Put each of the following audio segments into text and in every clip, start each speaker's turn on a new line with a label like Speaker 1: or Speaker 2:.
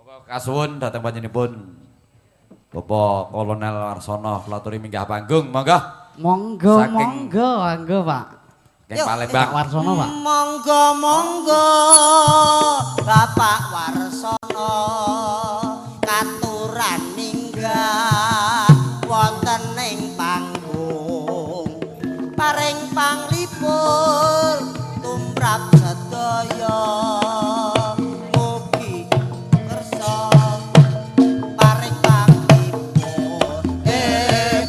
Speaker 1: Monggo kasuwun dhateng panjenenganipun Bapak Kolonel Warsono kula aturi minggah panggung, monggo.
Speaker 2: Monggo, monggo, monggo Pak.
Speaker 1: Saking Palembang.
Speaker 2: Pak Warsono, Pak.
Speaker 3: Monggo, monggo Bapak Warsono katuran minggah wonten ing panggung. Paring panglipur tumrap sedaya. Mugi kersa paring panglipur.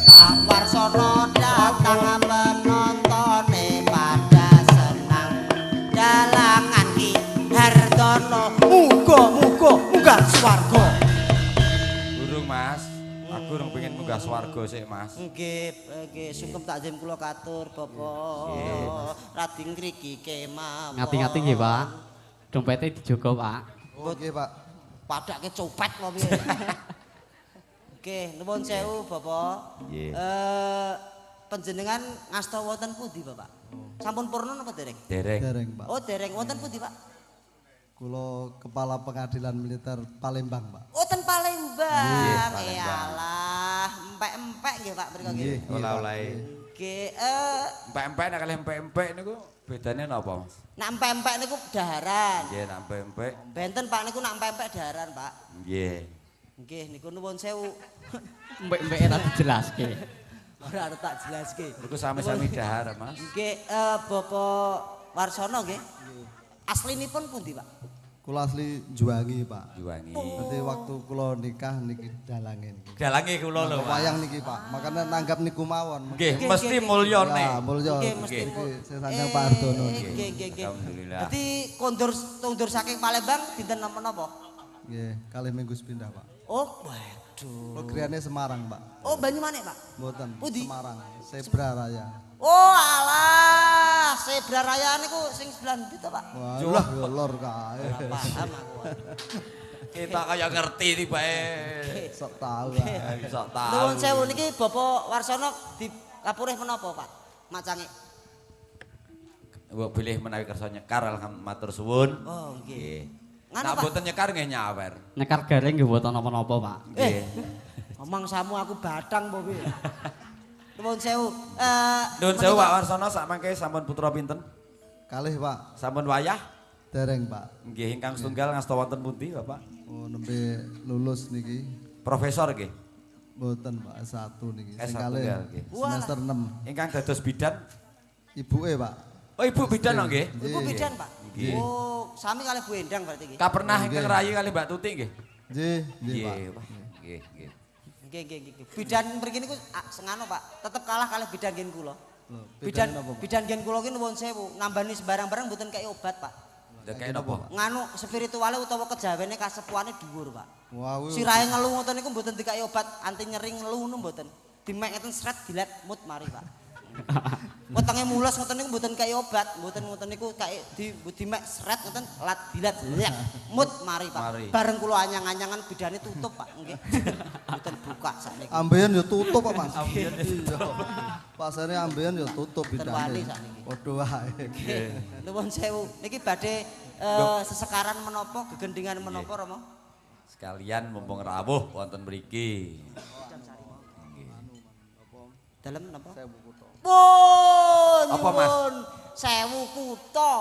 Speaker 3: Pak Warsono datang penontone pada senang. Dalangan Ki Hartono muga-muga munggah swarga.
Speaker 1: Durung Mas, aku urung pengen munggah swarga sik Mas.
Speaker 3: Nggih, nggih sungkem takzim kula katur Bapak. Radi ngriki kemawon.
Speaker 2: Ngati-ngati nggih, Pak. Dompete dijogo, Pak.
Speaker 4: Oh, nggih, Pak.
Speaker 3: Padake copet kok piye. Nggih, nuwun sewu Bapak.
Speaker 1: Nggih.
Speaker 3: Panjenengan ngasta wonten pundi, Bapak? Sampun purna napa dereng?
Speaker 1: Dereng.
Speaker 4: Dereng, Pak.
Speaker 3: Oh, dereng. Wonten pundi, Pak?
Speaker 4: Kula Kepala Pengadilan Militer Palembang, Pak.
Speaker 3: Oh, ten Palembang.
Speaker 1: Nggih, Palembang.
Speaker 3: Iyalah, empek-empek nggih, Pak mriku nggih.
Speaker 4: Nggih,
Speaker 1: Olah-olahe.
Speaker 3: Nggih,
Speaker 1: Empek-empek nek kalih empek-empek niku bedane napa, Mas?
Speaker 3: Nak empek-empek niku daharan.
Speaker 1: Nggih, nak empek-empek.
Speaker 3: Benten Pak niku nak empek-empek daharan, Pak.
Speaker 1: Nggih.
Speaker 3: Nggih, niku nuwun sewu.
Speaker 2: Empek-empeke tak dijelaske.
Speaker 3: Ora arep tak jelaske.
Speaker 1: Niku sami-sami dahar, Mas.
Speaker 3: Nggih, Bapak Warsono nggih. Aslinipun pundi, Pak?
Speaker 4: Kula asli Juwangi, Pak.
Speaker 1: Juwangi.
Speaker 4: Nanti waktu kula nikah niki dalange niki.
Speaker 1: Dalange kula lho, Mas.
Speaker 4: Wayang niki, Pak. Makanya nanggap niku mawon.
Speaker 1: Nggih, mesti mulyane.
Speaker 4: Ya, mulya.
Speaker 3: Nggih, mesti
Speaker 4: Niki sing sanjang Pak Hartono niki.
Speaker 3: Nggih, nggih, nggih.
Speaker 1: Alhamdulillah.
Speaker 3: Dadi kondur tundur saking Palembang dinten napa-napa?
Speaker 4: Nggih, kalih minggu sepindah, Pak.
Speaker 3: Oh, waduh.
Speaker 4: Kula griyane Semarang, Pak.
Speaker 3: Oh, Banyumanik, Pak.
Speaker 4: Mboten,
Speaker 3: Pundi?
Speaker 4: Semarang, Zebra Raya.
Speaker 3: Oh, alah, Zebra Raya niku sing sebelah ndi to, Pak?
Speaker 4: Wah, lah ya lor kae.
Speaker 3: Ora paham aku.
Speaker 1: Kita kaya ngerti tibake.
Speaker 4: Sok tahu ae.
Speaker 1: Sok tahu.
Speaker 3: Nuwun sewu niki Bapak Warsono di kapurih menapa, Pak? Macange.
Speaker 1: Mbok bilih menawi kersa nyekar alhamdulillah matur suwun.
Speaker 3: Oh, nggih.
Speaker 1: Nggih.
Speaker 3: Nganu,
Speaker 1: Nak
Speaker 3: Pak?
Speaker 1: mboten nyekar nggih nyawer.
Speaker 2: Nyekar garing nggih mboten napa-napa, Pak.
Speaker 1: Nggih.
Speaker 3: Omong samu aku batang apa piye? Nuwun sewu.
Speaker 1: Nuwun sewu Pak Warsono sak mangke sampun putra pinten?
Speaker 4: Kalih, Pak.
Speaker 1: Sampun wayah?
Speaker 4: Dereng, Pak.
Speaker 1: Nggih ingkang setunggal ngasta wonten pundi, Bapak?
Speaker 4: Oh, nembe lulus niki.
Speaker 1: Profesor nggih.
Speaker 4: Mboten, Pak, S1 niki. Sing
Speaker 1: S1
Speaker 4: kalih
Speaker 1: nggih.
Speaker 4: semester 6.
Speaker 1: Ingkang dados bidan.
Speaker 4: Ibuke, Pak.
Speaker 1: Oh, Ibu bidan kok nggih.
Speaker 3: Ibu bidan, Pak.
Speaker 1: Nggih.
Speaker 3: Oh, sami kalih Bu Endang berarti nggih.
Speaker 1: Kapernah ingkang rayi kalih Mbak Tuti nggih.
Speaker 4: Nggih, nggih, Pak.
Speaker 1: Nggih, Pak. Nggih, nggih.
Speaker 3: Nggih, nggih, nggih. Bidan mriki niku sengano, Pak. Tetep kalah kalih bidan ngen kula.
Speaker 4: Lho,
Speaker 3: Bidan
Speaker 4: bedane napa, Pak?
Speaker 3: bidan ngen kula ki nuwun sewu, nambani sembarang-barang mboten kei obat, Pak.
Speaker 1: Lah kaya napa?
Speaker 3: Nganu spirituale utawa kejawene kasepuhane dhuwur, Pak.
Speaker 4: Wah, kuwi
Speaker 3: Sirahe ngelu ngoten niku mboten dikai obat anti nyeri ngelu ngono mboten. Dimek ngeten sret dilet mut mari, Pak. Wetenge mules ngoten niku mboten kai obat, mboten ngoten niku kai di dimek sret ngoten lat dilat lek mut mari, Pak.
Speaker 1: Mari.
Speaker 3: Bareng kula anyang-anyangan bidane tutup, Pak, nggih. Mboten buka sakniki.
Speaker 4: Ambeien ya tutup, Pak, Mas. Ambeien iya. Pasare ambeien ya tutup
Speaker 3: Mboten wani
Speaker 4: bidane.
Speaker 3: sakniki.
Speaker 4: Padha wae.
Speaker 3: Nggih. Nuwun sewu. Niki badhe sesekaran menapa gegendingan menapa Rama?
Speaker 1: Sekalian mumpung rawuh wonten mriki.
Speaker 3: Dalem napa?
Speaker 4: Sewu kutha.
Speaker 3: Pun.
Speaker 1: Apa, Mas?
Speaker 3: nyuwun Sewu kutha.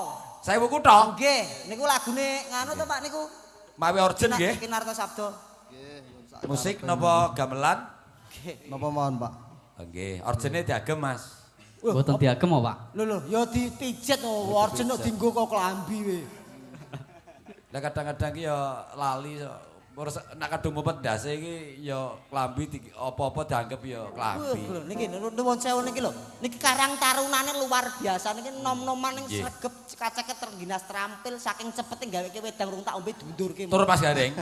Speaker 1: Sewu kutha.
Speaker 3: Nggih, niku lagune nganu to Pak niku.
Speaker 1: Mawi orjen nggih.
Speaker 3: Kinarto Sabdo.
Speaker 4: Nggih, sak
Speaker 1: Musik
Speaker 4: karepe.
Speaker 1: napa gamelan?
Speaker 3: Nggih.
Speaker 4: Napa mawon, Pak?
Speaker 1: Nggih, orjene diagem, Mas.
Speaker 2: Mboten diagem kok, Pak.
Speaker 3: Lho lho, ya dipijet oh, orjen kok dienggo kok klambi we.
Speaker 1: Lah kadang-kadang ki ya lali terus nek kadung mupet ndase iki ya klambi apa-apa dianggep ya klambi.
Speaker 3: Lho niki nuwun sewu niki lho. Niki karang tarunane luar biasa niki nom-noman ning
Speaker 1: Nggih.
Speaker 3: sregep kaceket trengginas terampil saking cepete gaweke wedang rung tak ombe dundurke.
Speaker 1: Tur Mas Gareng.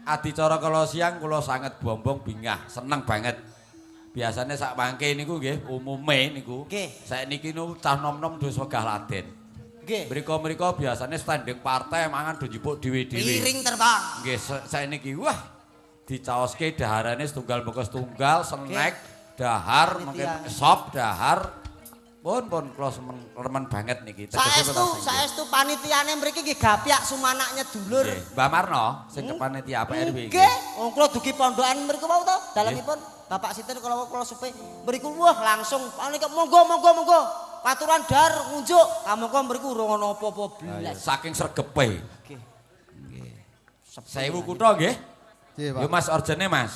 Speaker 1: Adicara kala siang kula sanget bombong bingah, seneng banget. Biasane sak mangke niku nggih umume niku.
Speaker 3: Nggih.
Speaker 1: Saiki niku cah nom-nom do wegah laden.
Speaker 3: Nggih.
Speaker 1: Mriko-mriko biasane standing partai mangan do njupuk dhewe-dhewe.
Speaker 3: Piring terbang.
Speaker 1: Nggih, saiki wah dicaoske daharane setunggal mboko setunggal, snack, dahar, mungkin
Speaker 3: Panitia.
Speaker 1: sop, dahar. Pun kula remen banget niki.
Speaker 3: Saestu panitiane mriki nggih gapyak sumanaknya dulur.
Speaker 1: Nggih, Mbah Marno sing panitia PRW iki.
Speaker 3: Nggih, wong kula dugi pondokan mriku wau to, dalemipun Bapak sinten kula kula supe mriku wah langsung panika monggo monggo monggo. Paturan dar ngunjuk, kamangka mriku urung ana apa-apa blas.
Speaker 1: Saking sregepe.
Speaker 3: Nggih.
Speaker 1: Nggih. 1000 kutha nggih.
Speaker 4: Nggih, Pak.
Speaker 1: Yo Mas orjene Mas.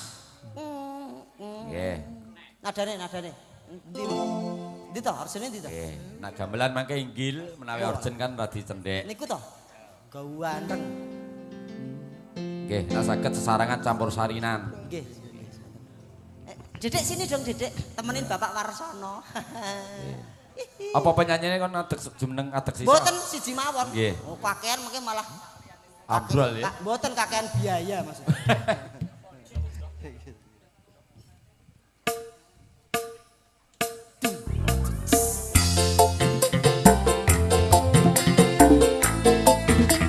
Speaker 1: Nggih.
Speaker 3: Nadane. Endi? Endi to orjene endi to?
Speaker 1: Nggih. Nah gamelan mangke inggil menawi orjen kan radi cendhek.
Speaker 3: Niku to. Gawanteng.
Speaker 1: Nggih, nek saged sesarangan campur sarinan.
Speaker 3: Nggih. Dedek sini dong, Dedek. Temenin Bapak Warsono.
Speaker 1: Apa penyanyine kon adeg jumeneng adeg sisa?
Speaker 3: Mboten siji mawon.
Speaker 1: Nggih.
Speaker 3: Oh, kakean mungkin malah
Speaker 1: ambrol ya.
Speaker 3: Mboten kakean biaya maksudnya.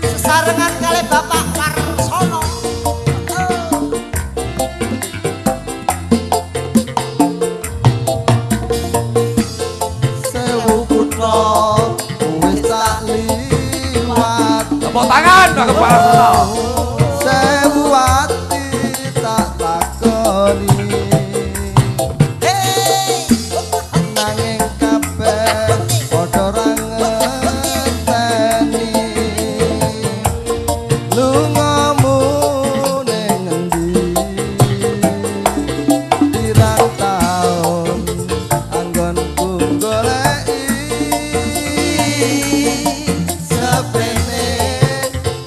Speaker 3: Sesarengan kali Bapak Warsono.
Speaker 4: Sewu kutha wis tak liwat.
Speaker 1: Tepuk tangan Bapak Warsono.
Speaker 4: Sewu ati tak takoni. Nanging kabeh padha ra ngerteni. Lungamu ning endi? Pirang taun anggonku goleki. Sepene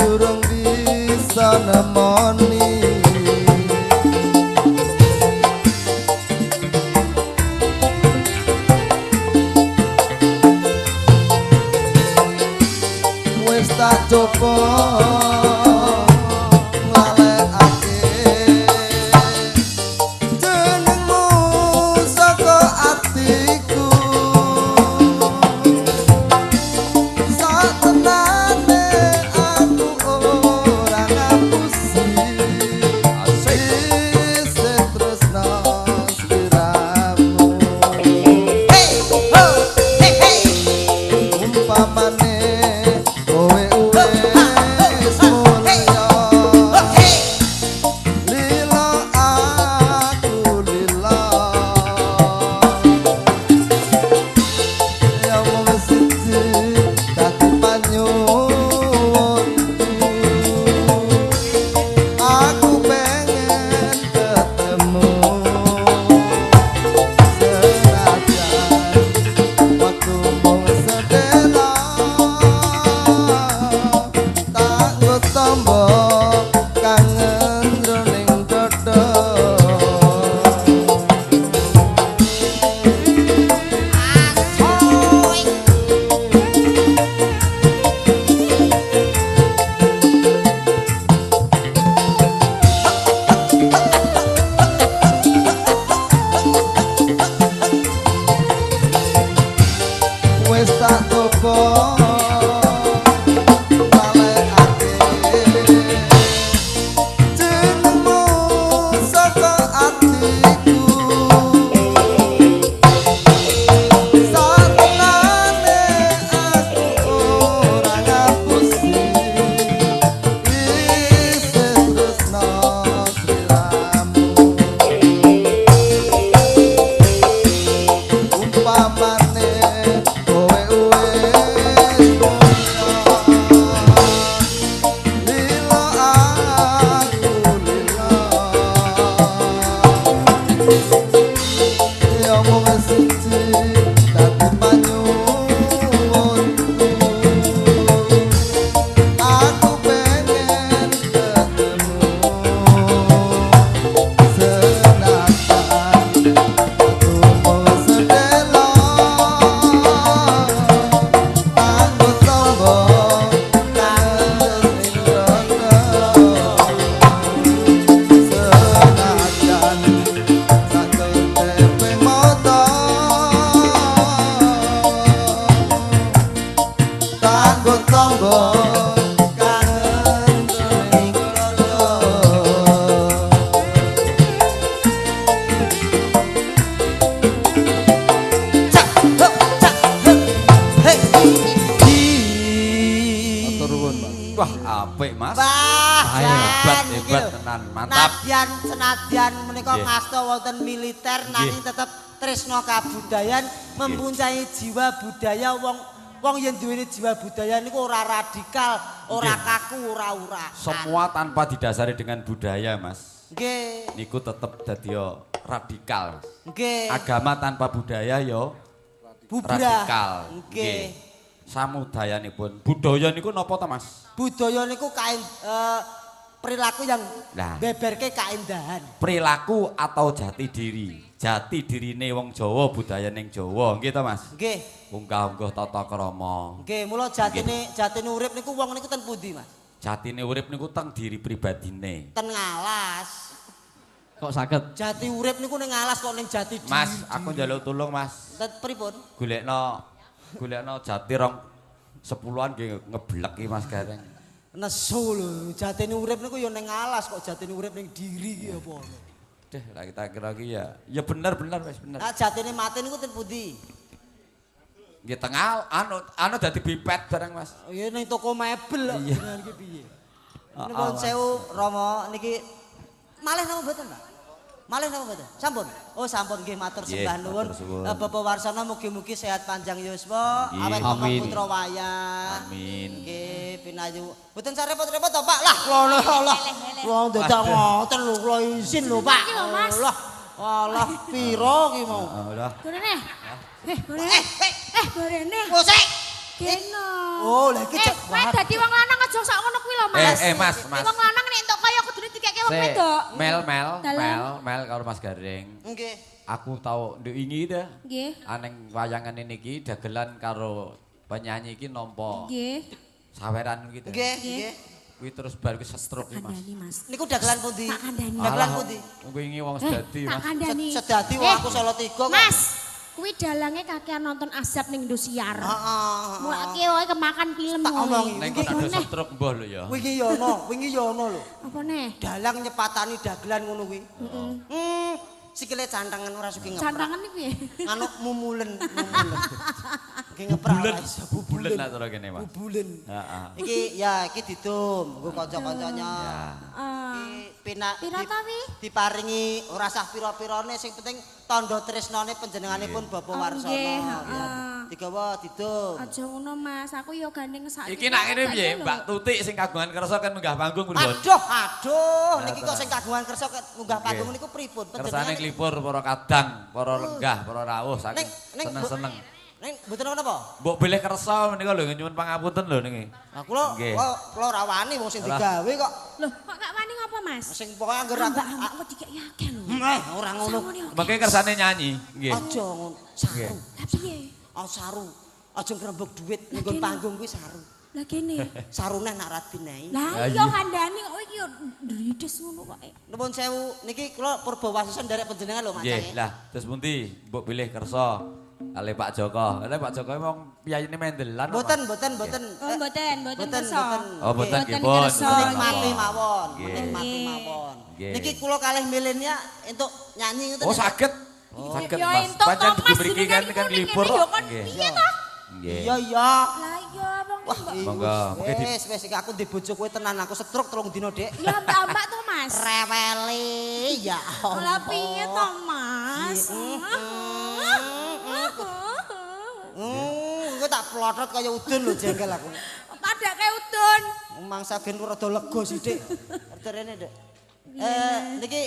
Speaker 4: durung bisa nemoni. Wis tak coba nglalekake jenengmu saka atiku. Satenane aku ora ngapusi. Isih tresno sliramu.
Speaker 3: Hey ho hey hey.
Speaker 4: Umpamane kowe wis mulya, lila aku lila. Ya mung siji dadi panyuwunku. Aku pengen ketemu. Senajan waktu mung sedela, tak nggo tombo kangen jroning dada. Wis tak coba nglalekake jenengmu saka atiku. Satenane aku ora ngapusi. Isih tresno sliramu. Umpamane kowe wis mulya, lila aku lila. Ya mung siji dadi panyuwunku. Aku pengen ketemu. Senajan aku mung sedela, tak nggo tombo kangen ing dada. Senajan sak
Speaker 3: niki
Speaker 1: Hebat
Speaker 3: lho.
Speaker 1: tenan, mantap.
Speaker 3: Nadyan senadyan menika ngasta wonten militer nanging tetep tresna kabudayan, mempunyai jiwa budaya. Wong wong yen duweni jiwa budaya niku ora radikal, ora kaku, ora ura.
Speaker 1: Semua tanpa didasari dengan budaya, Mas.
Speaker 3: Nggih.
Speaker 1: Niku tetep dadi yo radikal. Mas.
Speaker 3: Nggih.
Speaker 1: Agama tanpa budaya yo
Speaker 3: Bubrah.
Speaker 1: radikal.
Speaker 3: Nggih.
Speaker 1: Samudayanipun. Budaya niku napa ta, Mas?
Speaker 3: Budaya niku kain perilaku yang
Speaker 1: Lah.
Speaker 3: beberke kaendahan.
Speaker 1: Perilaku atau jati diri. Jati dirine wong Jawa, budayane Jawa, nggih ta, Mas?
Speaker 3: Nggih.
Speaker 1: Unggah-ungguh tata krama.
Speaker 3: Nggih, mula jatine jatine urip niku wong niku ten pundi, Mas?
Speaker 1: Jatine urip niku teng diri pribadine.
Speaker 3: Ten ngalas.
Speaker 2: Kok saged?
Speaker 3: Jati urip niku ning ngalas kok ning jati diri.
Speaker 1: Mas, aku njaluk tulung, Mas.
Speaker 3: Ten pripun?
Speaker 1: Golekno golekno jati rong sepuluhan nggih ngeblek iki Mas Gareng.
Speaker 3: Nesu lho, jatine urip niku ya ning alas kok jatine urip ning diri iki apa ono.
Speaker 1: Deh, lah kita kira iki ya. Ya bener bener wis bener.
Speaker 3: Nah, jatine mati niku ten pundi?
Speaker 1: Nggih tengah anu anu dadi bipet bareng Mas.
Speaker 3: Ya ning toko mebel kok
Speaker 1: Iya.
Speaker 3: jenengan iki piye?
Speaker 1: Ah,
Speaker 3: Nuwun
Speaker 1: ah,
Speaker 3: sewu Rama niki malih napa mboten, Pak? Malih napa mboten? Sampun. Oh, sampun nggih matur
Speaker 1: Nggih,
Speaker 3: sembah nuwun.
Speaker 1: matur suwun.
Speaker 3: Bapak Warsana mugi-mugi sehat panjang yuswa,
Speaker 1: Nggih.
Speaker 3: awet kemeng
Speaker 2: Amin.
Speaker 3: putra wayah.
Speaker 1: Amin.
Speaker 3: Nggih, pinayu. Mboten sak repot-repot to, Pak. Lah, kula Allah. Kula dadak ngoten lho, kula izin lho, Pak.
Speaker 5: Iki lho, Mas.
Speaker 3: Allah. Allah, piro ki mau?
Speaker 1: Ah, udah.
Speaker 5: Gorene. Eh, gorene. Eh, gorene.
Speaker 3: Musik.
Speaker 5: Geno.
Speaker 3: Oh, lah iki
Speaker 5: Eh,
Speaker 3: cek
Speaker 5: kowe dadi wong lanang aja sok ngono kuwi lho, Mas.
Speaker 1: Mas, Mas.
Speaker 5: Wong lanang nek entuk kaya kudune dikeke wong
Speaker 1: Sik,
Speaker 5: wedok.
Speaker 1: Mel mel
Speaker 5: Dalem.
Speaker 1: mel mel karo Mas Gareng.
Speaker 3: Nggih.
Speaker 1: Aku tau nduk wingi ta.
Speaker 5: Nggih.
Speaker 1: Aneng wayangan ini iki dagelan karo penyanyi iki nampa
Speaker 5: Nggih.
Speaker 1: saweran gitu.
Speaker 3: Nggih, nggih.
Speaker 1: Kuwi terus bar kuwi stroke iki, Mas.
Speaker 5: Kandhani, Mas.
Speaker 3: Niku dagelan pundi?
Speaker 5: Tak kandhani.
Speaker 3: Dagelan pundi?
Speaker 1: Wingi wong
Speaker 5: Eh,
Speaker 1: sedadi,
Speaker 5: tak
Speaker 1: Mas.
Speaker 5: kandhani.
Speaker 3: Sedadi wong aku Salatiga kok.
Speaker 5: Mas, kuwi dalange kakean nonton azab ning Indosiar.
Speaker 3: Heeh.
Speaker 5: Mulake wae kemakan film
Speaker 3: Tak
Speaker 5: ngono.
Speaker 3: omongi.
Speaker 1: Neng kok ada stroke mbah lho ya.
Speaker 3: Wingi yo ono, wingi yo ono lho.
Speaker 5: Apa neh?
Speaker 3: Dalang nyepatani dagelan ngono kuwi. Heeh. Sikile cantengan ora suki ngeprak.
Speaker 5: Cantangan iki piye?
Speaker 3: Anu mumulen, mumulen. Iki ngeprak
Speaker 1: Bubulen,
Speaker 3: ora iso,
Speaker 1: bubulen lah cara kene, Mas.
Speaker 3: Bubulen.
Speaker 1: Heeh.
Speaker 3: Iki ya iki didum nggo kanca-kancanya.
Speaker 1: Ya.
Speaker 5: Ah.
Speaker 3: Iki pina
Speaker 5: Pira ta wi?
Speaker 3: Diparingi ora sah pira-pirane sing penting tandha tresnane panjenenganipun Bapak
Speaker 5: Oh,
Speaker 3: Warsono.
Speaker 5: nggih,
Speaker 3: Ya,
Speaker 5: heeh.
Speaker 3: digawa didum.
Speaker 5: Aja ngono Mas, aku yo gandeng saiki.
Speaker 1: Iki nak ngene piye, Mbak Tutik sing kagungan kersa kan munggah panggung pripun?
Speaker 3: Aduh, aduh, niki kok
Speaker 1: Nah,
Speaker 3: sing kagungan kersa munggah panggung
Speaker 1: Nggih.
Speaker 3: niku pripun?
Speaker 1: Kersane nglipur para kadang, para lenggah, para rawuh saking
Speaker 3: Ning- ning-
Speaker 1: seneng-seneng.
Speaker 3: Ning mboten napa?
Speaker 1: Mbok bilih kersa menika lho nyuwun pangapunten lho niki.
Speaker 3: Lah kula
Speaker 1: Nggih.
Speaker 3: kula kula ora wani wong sing
Speaker 1: Lah.
Speaker 3: digawe kok.
Speaker 5: Loh, kok gak wani ngapa Mas?
Speaker 3: Sing pokoke anggere aku
Speaker 5: Mbak, mbak kok dikek akeh lho.
Speaker 3: Eh, ora ngono.
Speaker 5: Sangone akeh.
Speaker 1: Mangke kersane nyanyi, nggih.
Speaker 3: Aja ngono. Saru.
Speaker 5: Lah piye?
Speaker 3: Oh saru. Aja ngrembug dhuwit ning nggon
Speaker 5: kene.
Speaker 3: panggung kuwi saru.
Speaker 5: Lah kene.
Speaker 3: Sarune nak ra dinehi.
Speaker 5: Lah
Speaker 1: Lah
Speaker 5: iya
Speaker 1: iya.
Speaker 5: kandhani kok iki yo ndrides ngono kok.
Speaker 3: Nuwun sewu niki kula purba wasusan nderek panjenengan lho Mas.
Speaker 1: Nggih, lah terus pundi? Mbok bilih kersa kali Pak Joko. Lah Pak Joko wong piyayine mendelan. kok,
Speaker 3: Mboten,
Speaker 1: Mas.
Speaker 3: mboten, mboten.
Speaker 5: Oh mboten, mboten
Speaker 3: Mboten,
Speaker 5: kersa.
Speaker 3: mboten.
Speaker 1: Oh, mboten nggih
Speaker 5: Mboten
Speaker 1: pun.
Speaker 5: kersa.
Speaker 3: Menikmati mawon,
Speaker 1: Nggih.
Speaker 3: menikmati
Speaker 5: Nggih.
Speaker 3: mawon.
Speaker 1: Nggih.
Speaker 3: Niki kula kalih milenia entuk nyanyi ngoten.
Speaker 1: Oh, saged. Saged,
Speaker 5: Ya
Speaker 1: Mas.
Speaker 5: entuk
Speaker 1: Pancen
Speaker 5: to Mas
Speaker 1: mriki kan
Speaker 5: jenengan
Speaker 1: kan
Speaker 5: iku ning
Speaker 1: libur
Speaker 5: kene
Speaker 1: kok.
Speaker 5: yo kon
Speaker 1: Nggih.
Speaker 5: piye to?
Speaker 1: Nggih.
Speaker 3: Iya, iya.
Speaker 5: Lah iya wong
Speaker 3: Wah,
Speaker 5: mbok.
Speaker 1: Monggo, mungkin di-
Speaker 3: Wis, wis iki aku ndek bojo kowe tenan aku stroke 3 dina, Dik.
Speaker 5: Ya mbak-mbak to Mas.
Speaker 3: Reweli ya Allah.
Speaker 5: Lah piye to Mas?
Speaker 3: Kowe tak plotot kaya udun lho jengkel aku.
Speaker 5: Padake udun.
Speaker 3: Mangsa ben rada lega sithik. Rada rene, Dik. Niki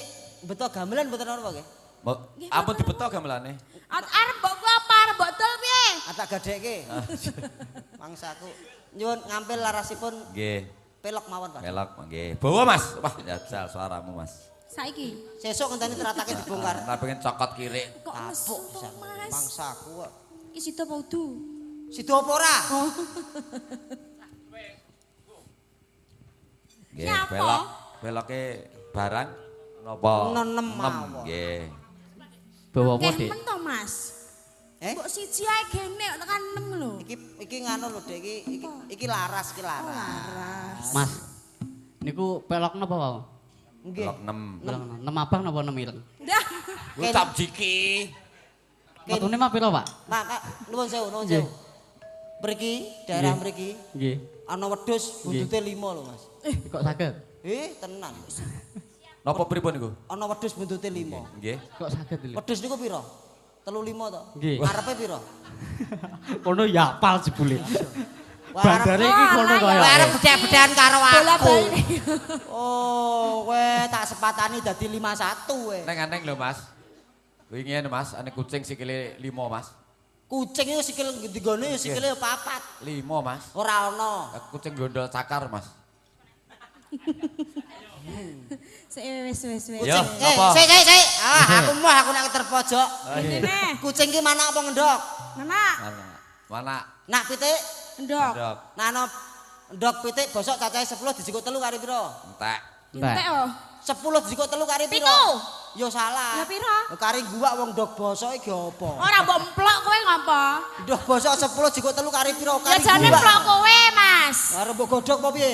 Speaker 3: beto gamelan mboten napa nggih?
Speaker 1: Mbok ampun dibeto gamelane.
Speaker 5: Arep mbok ku apa arep mbok dol piye?
Speaker 3: Ah, tak gadekke. Mangsaku nyuwun ngampil larasipun
Speaker 1: Nggih.
Speaker 3: pelok mawon, Pak.
Speaker 1: Melok nggih. Bawa Mas. Wah, jajal suaramu Mas.
Speaker 5: Saiki
Speaker 3: Sesuk ngenteni teratake dibongkar.
Speaker 1: Nah, pengen cokot kiri.
Speaker 5: kok nesu
Speaker 3: Tapuk
Speaker 5: to
Speaker 3: pisan.
Speaker 5: Mas?
Speaker 3: Mangsaku kok.
Speaker 5: Iki sida apa udu?
Speaker 3: Sida apa ora?
Speaker 5: Oh.
Speaker 1: Nggih,
Speaker 5: Nyapa?
Speaker 1: belok. Beloke barang napa?
Speaker 3: Nenem mawon.
Speaker 1: Nggih.
Speaker 2: Bawa apa,
Speaker 5: Akeh
Speaker 2: Dik?
Speaker 5: men to Mas.
Speaker 3: Eh?
Speaker 5: Mbok siji ae gene kok tekan 6 lho.
Speaker 3: Iki iki nganu lho, Dik, iki iki, iki laras iki laras.
Speaker 5: Laras.
Speaker 2: Mas. Niku pelok napa, Pak?
Speaker 3: Nggih.
Speaker 1: Belok 6.
Speaker 2: Pelok nem abang napa nem ireng?
Speaker 5: Dah.
Speaker 1: Ucap jiki.
Speaker 2: Metune mah piro, Pak?
Speaker 3: Mak, mak, nuwun sewu, nuwun
Speaker 2: Nggih.
Speaker 3: sewu. Mriki, daerah
Speaker 2: Nggih.
Speaker 3: mriki
Speaker 2: Nggih.
Speaker 3: ana wedhus buntute 5 lho, Mas.
Speaker 2: Kok saged?
Speaker 3: Tenan.
Speaker 1: Napa pripun niku?
Speaker 3: Ana wedhus buntute 5.
Speaker 1: Nggih.
Speaker 2: Kok saged lho?
Speaker 3: Wedhus niku pira? 35 to?
Speaker 2: Nggih.
Speaker 3: Arepe pira?
Speaker 2: Kono ya apal jebule.
Speaker 3: Wah, arep-
Speaker 2: Bandare iki kono
Speaker 5: Wah,
Speaker 2: kaya.
Speaker 3: Kowe arep bedhek-bedhekan karo aku.
Speaker 5: Bola-bali.
Speaker 3: Oh, kowe tak sepatani dadi 51 kowe.
Speaker 1: Neng aneng lho, Mas. Wingi ene Mas, ane kucing sikile 5, Mas.
Speaker 3: Kucing iku sikil nggone ya sikile ya papat.
Speaker 1: 5, Mas.
Speaker 3: Ora ana.
Speaker 1: Kucing gondol cakar, Mas.
Speaker 5: Sik wis wis wis.
Speaker 1: Ya,
Speaker 3: Eh,
Speaker 1: napa?
Speaker 3: sik sik sik. Ah, aku moh aku nek terpojok.
Speaker 5: Ngene neh.
Speaker 3: Kucing ki manak apa ngendhok?
Speaker 5: Mana?
Speaker 1: Mana? Mana?
Speaker 3: Nak pitik,
Speaker 5: Ndok.
Speaker 1: Ndok.
Speaker 3: nah ana ndok pitik bosok cacahe 10 dijikuk 3 kari pira?
Speaker 1: Entek.
Speaker 5: Entek oh.
Speaker 3: 10 dijikuk 3 kari pira?
Speaker 5: Pitu.
Speaker 3: Ya salah.
Speaker 5: Lah pira?
Speaker 3: Kari guwak wong ndok bosok iki apa?
Speaker 5: Ora mbok emplok kowe ngopo?
Speaker 3: Ndok bosok 10 jikuk 3 kari pira?
Speaker 5: Ya
Speaker 3: Kari
Speaker 5: jane
Speaker 3: guwak.
Speaker 5: emplok kowe, Mas.
Speaker 3: Arep mbok godhog apa piye?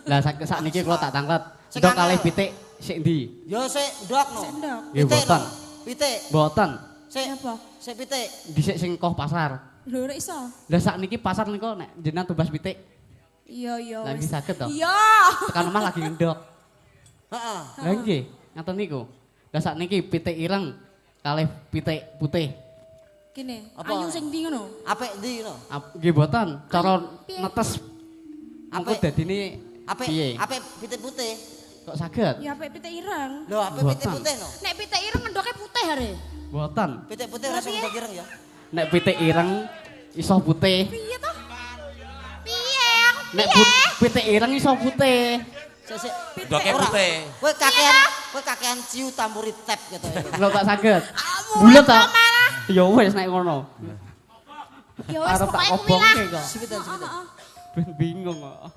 Speaker 2: Lah sakniki kula tak tanglet.
Speaker 3: Sing
Speaker 2: Ndok kalih
Speaker 3: angel.
Speaker 2: pitik sik ndi?
Speaker 3: Ya sik ndok no.
Speaker 5: Sik ndok.
Speaker 2: Nggih,
Speaker 3: Pitik
Speaker 2: mboten.
Speaker 3: no. Pitik.
Speaker 2: Mboten.
Speaker 3: Sik.
Speaker 5: Apa?
Speaker 3: Sik pitik.
Speaker 2: Dhisik sing koh pasar.
Speaker 5: Lho ora iso.
Speaker 2: Lah sakniki pasar niku nek jenengan tumbas pitik
Speaker 5: Iya iya
Speaker 2: Lah,
Speaker 5: wis.
Speaker 2: nggih saged to?
Speaker 5: Iya.
Speaker 2: tekan omah lagi ngendok.
Speaker 3: Heeh.
Speaker 2: Lah nggih, ngaten niku. Lah sakniki pitik ireng kalih pitik putih.
Speaker 5: Kene,
Speaker 3: Apa?
Speaker 5: ayu sing ndi ngono?
Speaker 3: Apik ndi ngono?
Speaker 2: Nggih mboten, cara
Speaker 5: Piye?
Speaker 2: netes mengko
Speaker 3: Apik.
Speaker 2: dadine
Speaker 3: Apik
Speaker 2: piye?
Speaker 3: apik pitik putih.
Speaker 2: Kok saged?
Speaker 5: Ya apik pitik ireng.
Speaker 3: Lho apik pitik
Speaker 2: Mboten.
Speaker 3: putih no.
Speaker 5: Nek pitik ireng ngendoke putih are.
Speaker 2: Mboten.
Speaker 3: Pitik putih ora iso
Speaker 5: Lah, piye?
Speaker 3: ndok ireng ya.
Speaker 2: Nek pitik ireng iso putih.
Speaker 5: Piye to? Piye aku
Speaker 2: Nek
Speaker 5: piye?
Speaker 2: pitik ireng iso putih.
Speaker 3: Sik sik.
Speaker 1: Ndoke
Speaker 3: Ora.
Speaker 1: putih.
Speaker 3: Kowe kakean ciu tamburi tep gitu ya.
Speaker 2: Lho kok saged?
Speaker 5: Ah,
Speaker 2: Bulet ta?
Speaker 5: malah.
Speaker 2: Ya wis nek ngono.
Speaker 5: Ya wis
Speaker 2: Arep tak
Speaker 5: pokoke kuwi lah.
Speaker 2: obongke kok.
Speaker 3: Sepitan sepitan.
Speaker 2: Ben bingung kok.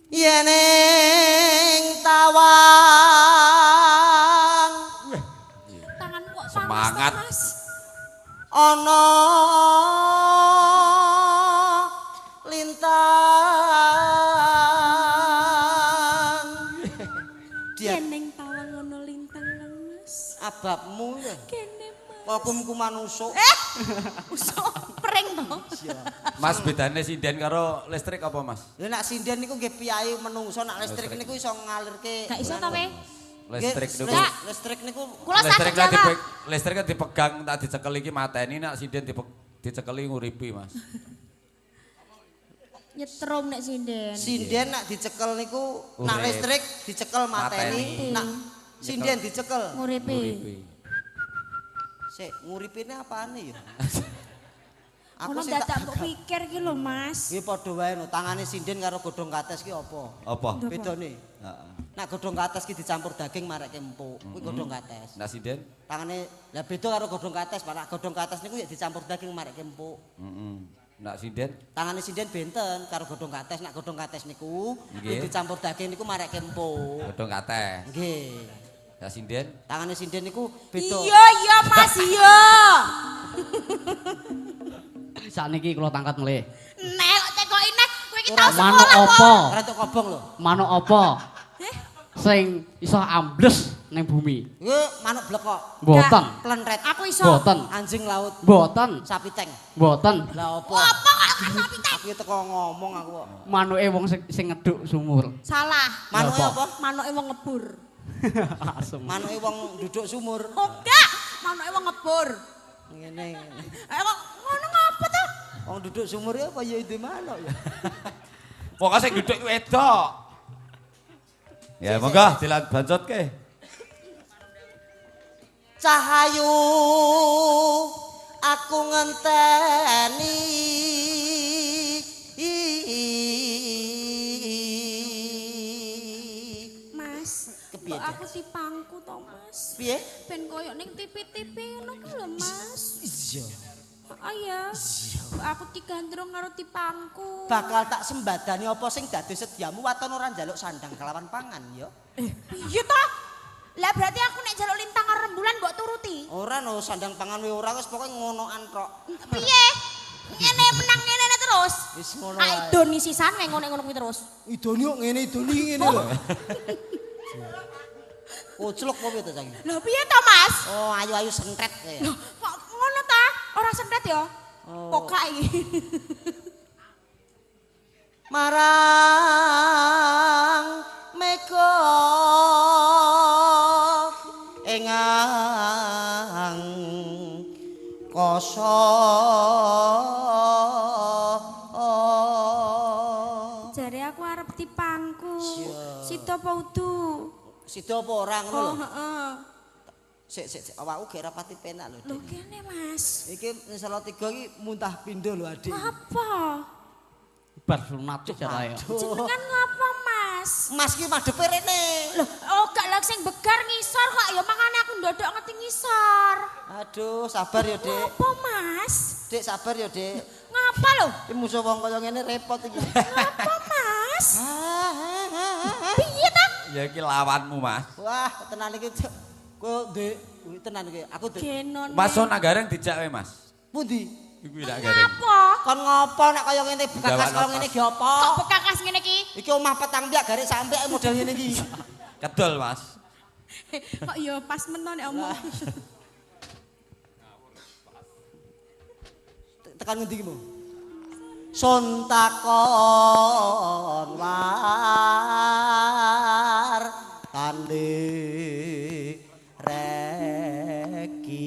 Speaker 3: Yen ing tawang
Speaker 5: Tanganku kok panas
Speaker 1: Semangat.
Speaker 5: to, Mas.
Speaker 3: ana lintang. Dia
Speaker 5: Yen ning tawang ngono lintang Kang Mas.
Speaker 3: ababmu ya.
Speaker 5: Kene Mas.
Speaker 3: Hukumku manusuk.
Speaker 5: Usuk pring to.
Speaker 1: Mas bedane sinden karo listrik apa, Mas?
Speaker 3: Lha nek sinden niku nggih piyayi menungso, nek listrik niku iso ngalirke.
Speaker 5: Gak iso ta we?
Speaker 1: Listrik
Speaker 3: Nggih,
Speaker 1: niku.
Speaker 3: Listrik niku
Speaker 5: Kula
Speaker 1: Listrik
Speaker 5: saged
Speaker 1: kan
Speaker 5: jawab.
Speaker 1: listrik kan dipegang tak dicekel iki mateni nek sinden dicekeli nguripi, Mas.
Speaker 5: Nyetrum nek sinden.
Speaker 3: sinden nek dicekel niku nek
Speaker 1: Urip.
Speaker 3: listrik dicekel mateni,
Speaker 1: Mateni.
Speaker 3: nek sinden dicekel.
Speaker 5: Nguripi.
Speaker 1: Nguripi.
Speaker 3: Sik, nguripine apane ya? Aku
Speaker 5: Ono
Speaker 3: sih tak
Speaker 5: dadak mbok pikir ki lho, Mas.
Speaker 3: Iki padha wae no, tangane sinden karo godhong kates ki apa?
Speaker 1: Apa?
Speaker 3: Bedane.
Speaker 1: Heeh.
Speaker 3: Nek godhong kates ki dicampur daging mareke empuk, kuwi godhong kates.
Speaker 1: Nek sinden?
Speaker 3: Tangane lah beda karo godhong kates, Pak. Nek godhong kates niku ya dicampur daging mareke empuk.
Speaker 1: Heeh. Nek sinden?
Speaker 3: Tangane sinden benten karo godhong kates, nek godhong kates niku
Speaker 1: Nggih.
Speaker 3: dicampur daging niku mareke empuk.
Speaker 1: Godhong kates.
Speaker 3: Nggih.
Speaker 1: Nek sinden?
Speaker 3: Tangane sinden niku beda.
Speaker 5: Iya iya Mas iya.
Speaker 2: Sakniki kula tangkat melih.
Speaker 5: Nek kok tekoki nek kowe iki tau
Speaker 2: Manuk
Speaker 5: sekolah
Speaker 2: apa?
Speaker 5: apa?
Speaker 3: Ora entuk kobong lho.
Speaker 2: Manuk apa?
Speaker 5: Eh?
Speaker 2: Sing iso ambles ning bumi.
Speaker 3: Iku manuk blekok,
Speaker 2: Mboten.
Speaker 3: plenret,
Speaker 5: Aku iso.
Speaker 2: Mboten.
Speaker 3: anjing laut,
Speaker 2: Mboten.
Speaker 3: sapi tank.
Speaker 2: Mboten.
Speaker 3: Lah apa?
Speaker 5: Apa kok sapi tank?
Speaker 3: Aku teko ngomong aku kok.
Speaker 2: Manuke wong sing ngeduk sumur.
Speaker 5: Salah.
Speaker 3: Manuke
Speaker 2: Lah,
Speaker 3: apa?
Speaker 5: Manuke wong ngebur.
Speaker 2: Asem.
Speaker 3: Manuke wong duduk sumur.
Speaker 5: Oh enggak, manuke wong ngebur.
Speaker 3: Ngene.
Speaker 5: Eh kok ngono ngapa to?
Speaker 3: Wong duduk sumur ya apa ya ide manuk ya.
Speaker 1: Pokoke sing duduk wedok. Ya monggo dilanjutke.
Speaker 3: Cahayu aku ngenteni.
Speaker 5: Mas,
Speaker 3: Kepiye,
Speaker 5: kok
Speaker 3: Dah?
Speaker 5: aku dipangku to, Mas?
Speaker 3: Piye?
Speaker 5: Ben koyo ning TV-TV ngono ki lho, Mas.
Speaker 3: Iya.
Speaker 5: Oh iya. Kok aku digandrung karo dipangku.
Speaker 3: Bakal tak sembadani apa sing dadi sediamu waton ora njaluk sandang kelawan pangan ya.
Speaker 5: Iya toh? Lah berarti aku nek njaluk lintang karo rembulan mbok turuti.
Speaker 3: Ora no sandang pangan wae ora wis pokoke ngonoan tok.
Speaker 5: Piye? Ngene menang ngene terus.
Speaker 3: Wis ngono
Speaker 5: Ah
Speaker 3: wae.
Speaker 5: idoni sisan wae ngono-ngono kuwi terus.
Speaker 4: Idoni kok ngene, idoni ngene lho.
Speaker 3: Koclok apa piye to saiki?
Speaker 5: Lho piye to, Mas?
Speaker 3: Oh, ayu-ayu sentret kowe.
Speaker 5: Loh, kok ngono ta? Ora sentret ya?
Speaker 3: Oh.
Speaker 5: Pokak iki.
Speaker 3: Marang
Speaker 5: aku. Sida apa udu?
Speaker 3: Sida apa ora ngono lho.
Speaker 5: Oh, heeh.
Speaker 3: Sik sik sik awakku gek rapati penak lho.
Speaker 5: Lho kene, Mas.
Speaker 3: Iki ning Salatiga iki muntah pindho lho, Adik.
Speaker 5: Apa?
Speaker 2: Bar sunat jare.
Speaker 5: Jenengan ngapa, Mas?
Speaker 3: Mas ki madhepe rene.
Speaker 5: Lho, oh gak lha sing begar ngisor kok ya mangane aku ndodok ngerti ngisor.
Speaker 3: Aduh, sabar ya, Dik.
Speaker 5: Ngapa, Mas?
Speaker 3: Dik, sabar ya, Dik.
Speaker 5: Ngapa lho?
Speaker 3: Iki musuh wong kaya ngene repot iki.
Speaker 5: Ngapa, Mas? Piye ta?
Speaker 1: Ya iki lawanmu, Mas.
Speaker 3: Wah, tenan iki. Kowe Dik, tenan iki. Aku Dik.
Speaker 1: Mas nak gareng dijak kowe, Mas.
Speaker 3: Pundi?
Speaker 1: Iku nak gareng.
Speaker 5: Ngapa?
Speaker 3: Kon ngopo nek kaya ngene bekakas kaya ngene iki apa?
Speaker 5: Kok bekakas ngene iki?
Speaker 3: Iki omah petang piak garek sampe model ngene iki.
Speaker 1: Kedol, Mas.
Speaker 5: Kok ya pas meno nek omong.
Speaker 3: Tekan ngendi iki, Mo? Sun takon war tande reki.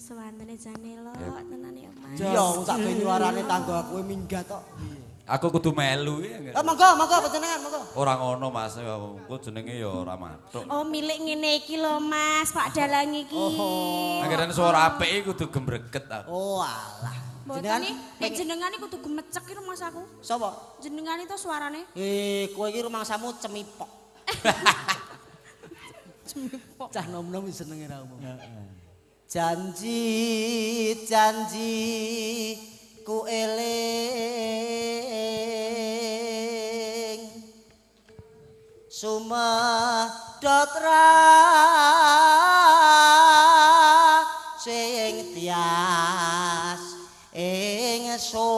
Speaker 5: Sewantene jane lho, tenan ya, Mas.
Speaker 3: Iya, wong tak ben nyuarane tangga kowe minggat tok.
Speaker 1: Aku kudu melu iki.
Speaker 3: Eh monggo, monggo panjenengan, monggo.
Speaker 1: Ora ngono, Mas. Engko jenenge ya ora mathuk.
Speaker 5: Oh, milik ngene iki lho, Mas, Pak Dalang iki.
Speaker 3: Oh.
Speaker 1: Anggerane suara apik iki kudu gembreket aku.
Speaker 3: Oh, alah.
Speaker 5: Jenengan nek jenengan iki kudu gemecek iki Mas aku.
Speaker 3: Sapa?
Speaker 5: Jenengan itu suarane.
Speaker 3: Eh, kowe iki rumangsamu cemipok.
Speaker 5: Cemipok.
Speaker 3: Cah nom-nom senenge ra umum. Janji janji ku eling sumedhot ra sing tias ing so.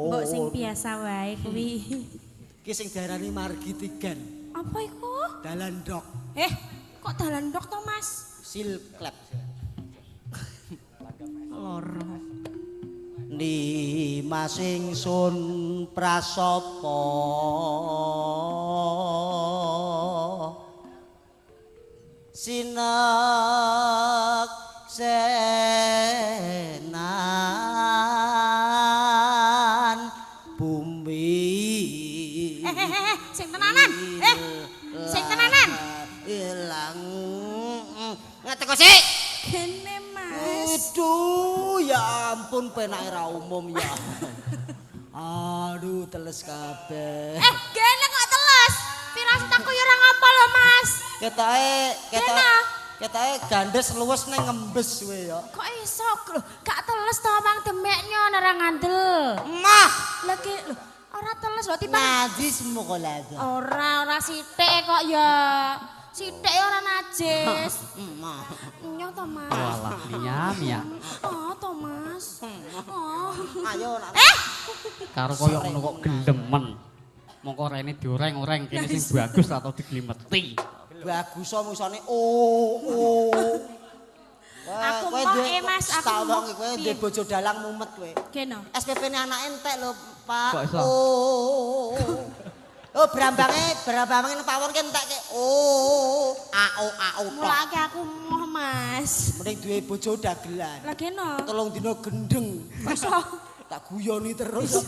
Speaker 5: Mbok sing biasa wae kuwi.
Speaker 3: Ki sing diarani margi tigan.
Speaker 5: Apa iku?
Speaker 3: Dalan dok.
Speaker 5: Kok dalan dok to, Mas?
Speaker 3: Sil klep.
Speaker 5: Loro.
Speaker 3: Nimas ingsun prasapa sinek senan bumi.
Speaker 5: Sing tenanan. Sing tenanan.
Speaker 3: Ilang. Ngeteko sik.
Speaker 5: Kene, Mas.
Speaker 3: Aduh, ya ampun penake ra umum ya. Aduh, teles kabeh.
Speaker 5: Gene kok teles? Firasat aku ya ora ngapa lho, Mas.
Speaker 3: Ketoke gandes luwes ning ngembes kowe ya.
Speaker 5: Kok iso lho? Gak teles to wong demeknya ora ngandel.
Speaker 3: Mah.
Speaker 5: Lah ki lho, ora teles lho timbang.
Speaker 3: Najis mukolada.
Speaker 5: Ora sithik kok ya. Sithik ora najis. Nyoh to, Mas.
Speaker 2: Walah, mia.
Speaker 5: Oh, to, Mas. Oh.
Speaker 3: Ayo nak.
Speaker 2: Karo koyo ngono kok gelemen. Mongko rene dioreng-oreng kene sing bagus atau diglimeti.
Speaker 3: Bagus musane oh.
Speaker 5: Aku moh Mas, aku
Speaker 3: moh. Kowe duwe bojo dalang mumet kowe.
Speaker 5: Geno.
Speaker 3: SPP-ne anake entek lho, Pak. Oh. Oh, brambange nang pawon ki entekke. Oh, a o a o.
Speaker 5: Mulake aku moh, Mas.
Speaker 3: Mending duwe bojo dagelan.
Speaker 5: Lah geno.
Speaker 3: 3 dina gendeng.
Speaker 5: Masa
Speaker 3: tak guyoni terus.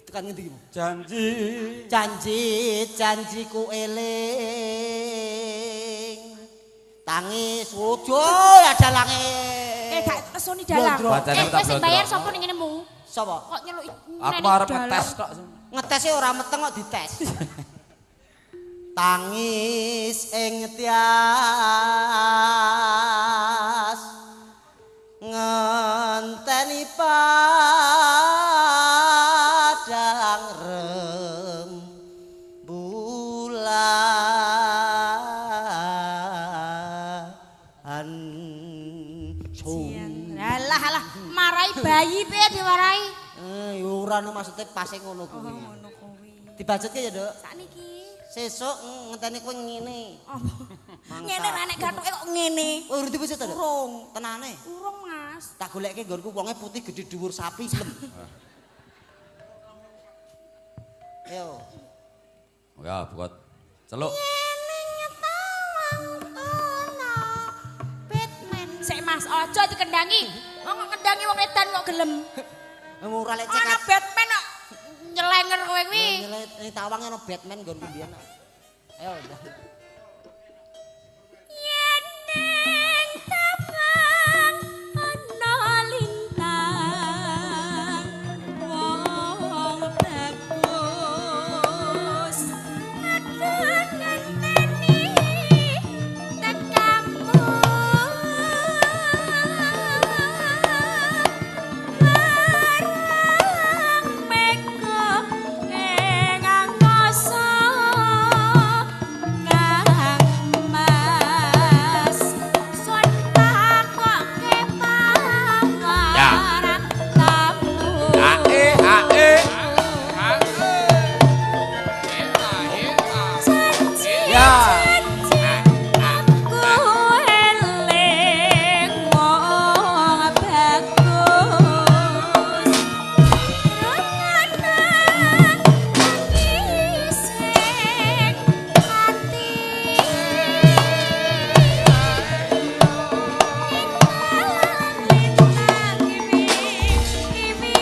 Speaker 3: Tekan ngendi iki?
Speaker 1: Janji.
Speaker 3: Janji janjiku eling. Tangis ojo ya dalange.
Speaker 5: Gak pesoni dalang. Kowe sing bayar sapa ning ngenemu?
Speaker 3: Sapa?
Speaker 5: Kok nyeluki
Speaker 1: Aku arep ngetes tok.
Speaker 3: Ngetese ora meteng kok dites. Tangis ing tias ngenteni padang rembulan.
Speaker 5: Alah alah marai bayi piye diwarai?
Speaker 3: Ora no maksude pase ngono kuwi.
Speaker 5: Oh ngono kuwi.
Speaker 3: Dibacetke ya, Nduk.
Speaker 5: Sakniki.
Speaker 3: Sesuk ngenteni kowe ngene.
Speaker 5: Apa? Ngene ra nek gathuke kok ngene.
Speaker 3: Oh, urung dibacet to, Nduk?
Speaker 5: Urung.
Speaker 3: Tenane.
Speaker 5: Urung, Mas.
Speaker 3: Tak goleke nggonku wonge putih gedhe dhuwur sapi lem. Ayo.
Speaker 1: Ya, buat celuk.
Speaker 5: Yen Aja dikendangi. Wong kok kendangi wong edan kok gelem.
Speaker 3: Ora lek cek.
Speaker 5: Ana Batman kok nyelenger kowe kuwi.
Speaker 3: Nyeleng tawang ana Batman nggonku mbiyen. Ayo.
Speaker 5: Yen ning tawang ana lintang wong bagus aku ngenteni tekamu marang mega ing angkasa Kang Mas sun takoke pangaran tamu.
Speaker 1: Ae ae.
Speaker 5: Janji
Speaker 1: Ya.
Speaker 5: janji aku eling wong bagus Rungokno nangis ati lintang lintang kiwi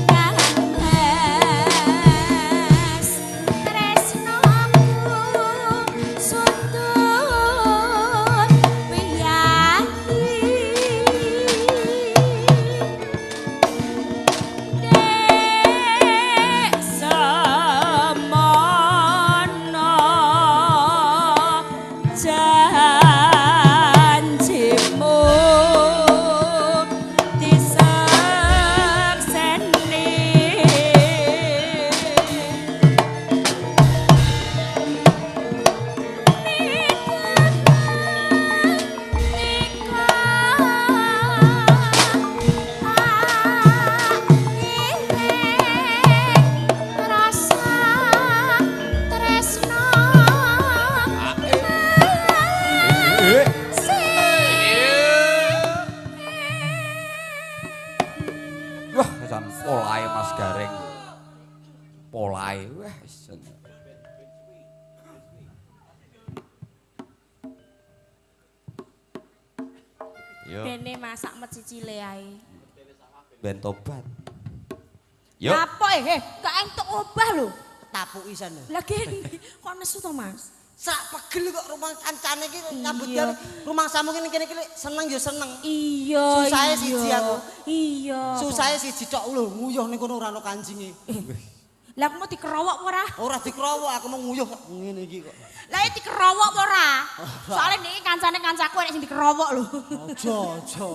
Speaker 5: Kang Mas tresnoku sundut wiyati Dek semono janjimu disekseni.
Speaker 1: Wah, jan polahe Mas Gareng. Polahe wah jan. Yo,
Speaker 5: Dene masak mecicile ae.
Speaker 1: ben tobat. Yo.
Speaker 5: Kapok gak entuk obah lho.
Speaker 3: Tapuki san lho.
Speaker 5: Lah gene kok nesu to, Mas?
Speaker 3: Sak pegel kok rumah kancane iki nyambut
Speaker 5: Iya.
Speaker 3: gawe. Rumangsamu kene kene iki seneng ya seneng.
Speaker 5: Iya.
Speaker 3: Susahe
Speaker 5: iya.
Speaker 3: siji aku.
Speaker 5: Iya.
Speaker 3: Susahe siji tok lho nguyuh ning kono ora ono kancinge.
Speaker 5: Lah aku mau dikerowok apa ora?
Speaker 3: Ora dikrowok aku mau nguyuh ngene iki kok.
Speaker 5: Lah iki dikerowok apa ora? Soale niki kancane kancaku enek sing dikerowok lho.
Speaker 3: Aja aja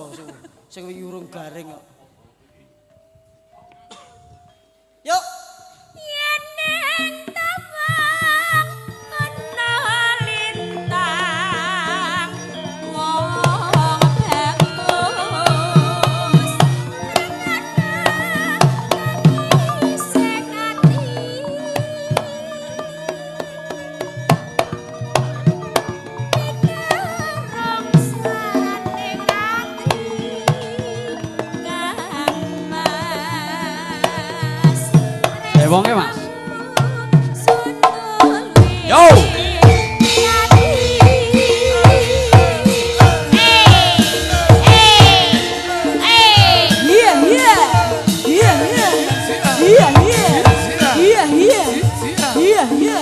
Speaker 3: sing wingi urung garing kok. Yuk.
Speaker 5: Yen ning tawang ana lintang wong bagus nangis sing ati Pinerong saning ati Kang Mas.
Speaker 2: Wonge, Mas.
Speaker 1: Yo.
Speaker 5: Iya, iya. Iya, iya. Iya, iya. Iya, iya. Iya, iya.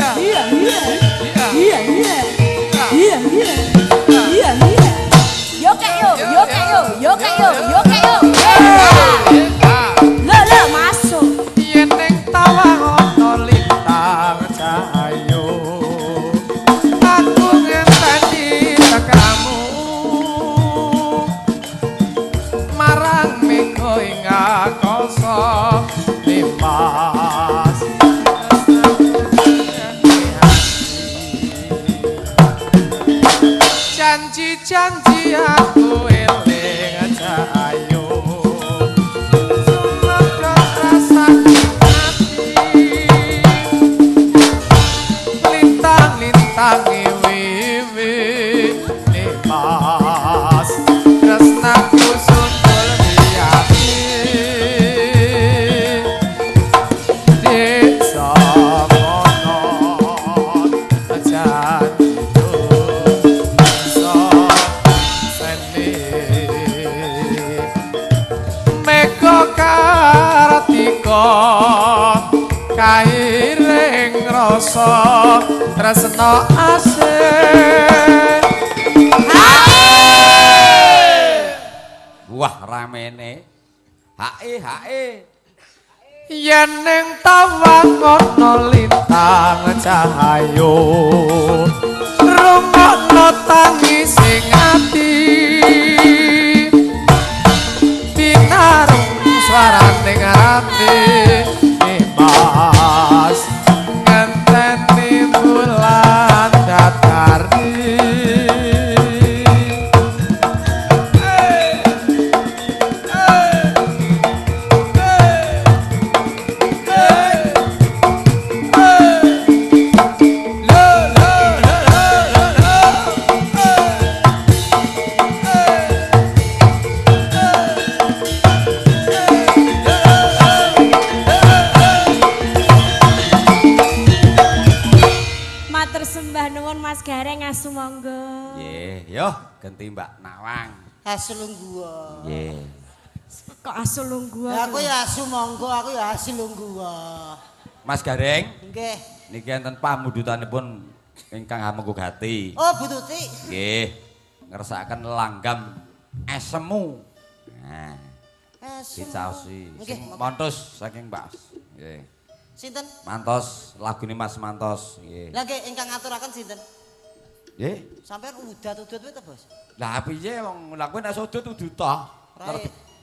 Speaker 5: Iya, iya. Iya, iya. Iya, iya. Iya, iya. Yo kek yo, yo kek yo, yo kek yo, yo kek yo. Lo lo masuk.
Speaker 6: Yen ning tawang ana lintang cahayu aku ngenteni tekamu marang mega ing angkasa limas janji-janji aku eling cahayu sumedhot rasane ati lintang-lintang wiwi limas tresnaku sundul ati desa mono janjiku seni. tresno asih.
Speaker 1: Wah ramene. Hae hae.
Speaker 6: Yen ning tawang ana lintang cahaya, rungokno tangise ati, pinarung swarane ati Mas ngenteni bulan datari.
Speaker 5: Sumangga.
Speaker 1: Nggih, yo ganti Mbak Nawang.
Speaker 3: Asu lungguh.
Speaker 1: Nggih.
Speaker 5: Kok asu lungguh?
Speaker 3: Aku ya asu monggo, aku ya asu lungguh.
Speaker 1: Mas Gareng.
Speaker 3: Nggih.
Speaker 1: Niki enten pamundutanipun ingkang hamengku gati.
Speaker 3: Oh, Bu Tuti.
Speaker 1: Nggih. Ngersakaken langgam esemu. Nah.
Speaker 3: Esemu.
Speaker 1: Dicaosi.
Speaker 3: Nggih.
Speaker 1: Mantos saking Mbak. Nggih.
Speaker 3: Sinten?
Speaker 1: Mantos, lagune Mas Mantos. Nggih.
Speaker 3: Lah nggih ingkang ngaturaken sinten?
Speaker 1: Nggih.
Speaker 3: Sampeyan udat-udut wae to, Bos?
Speaker 1: Lah piye wong lha kowe nek sudut udut to.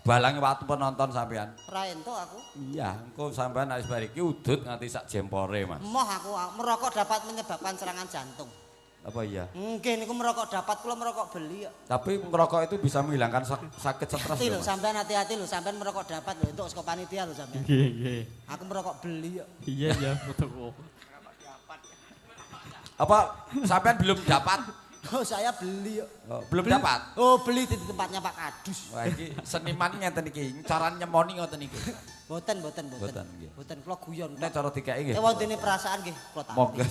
Speaker 1: Balange watu penonton sampeyan.
Speaker 3: Ra entuk aku.
Speaker 1: Iya, engko sampeyan nek wis bar iki udut nganti sak jempore, Mas.
Speaker 3: Moh aku, merokok dapat menyebabkan serangan jantung.
Speaker 1: Apa iya?
Speaker 3: Nggih niku merokok dapat, kula merokok beli kok.
Speaker 1: Tapi merokok itu bisa menghilangkan sakit stres lho.
Speaker 3: Mas. Sampeyan hati-hati lho, sampeyan merokok dapat lho entuk saka panitia lho sampeyan.
Speaker 2: Nggih, nggih.
Speaker 3: Aku merokok beli kok.
Speaker 2: Iya, iya, betul.
Speaker 1: Apa sampean belum dapat?
Speaker 3: Oh, saya beli.
Speaker 1: Oh, belum dapat?
Speaker 3: Oh, beli di tempatnya Pak Kadus.
Speaker 1: Wah, iki seniman ngeten iki, carane nyemoni ngoten iki.
Speaker 3: Mboten, mboten, mboten. Mboten kula guyon.
Speaker 1: Nek cara dikeki nggih.
Speaker 3: Wontene perasaan nggih kula tampi.
Speaker 1: Monggo.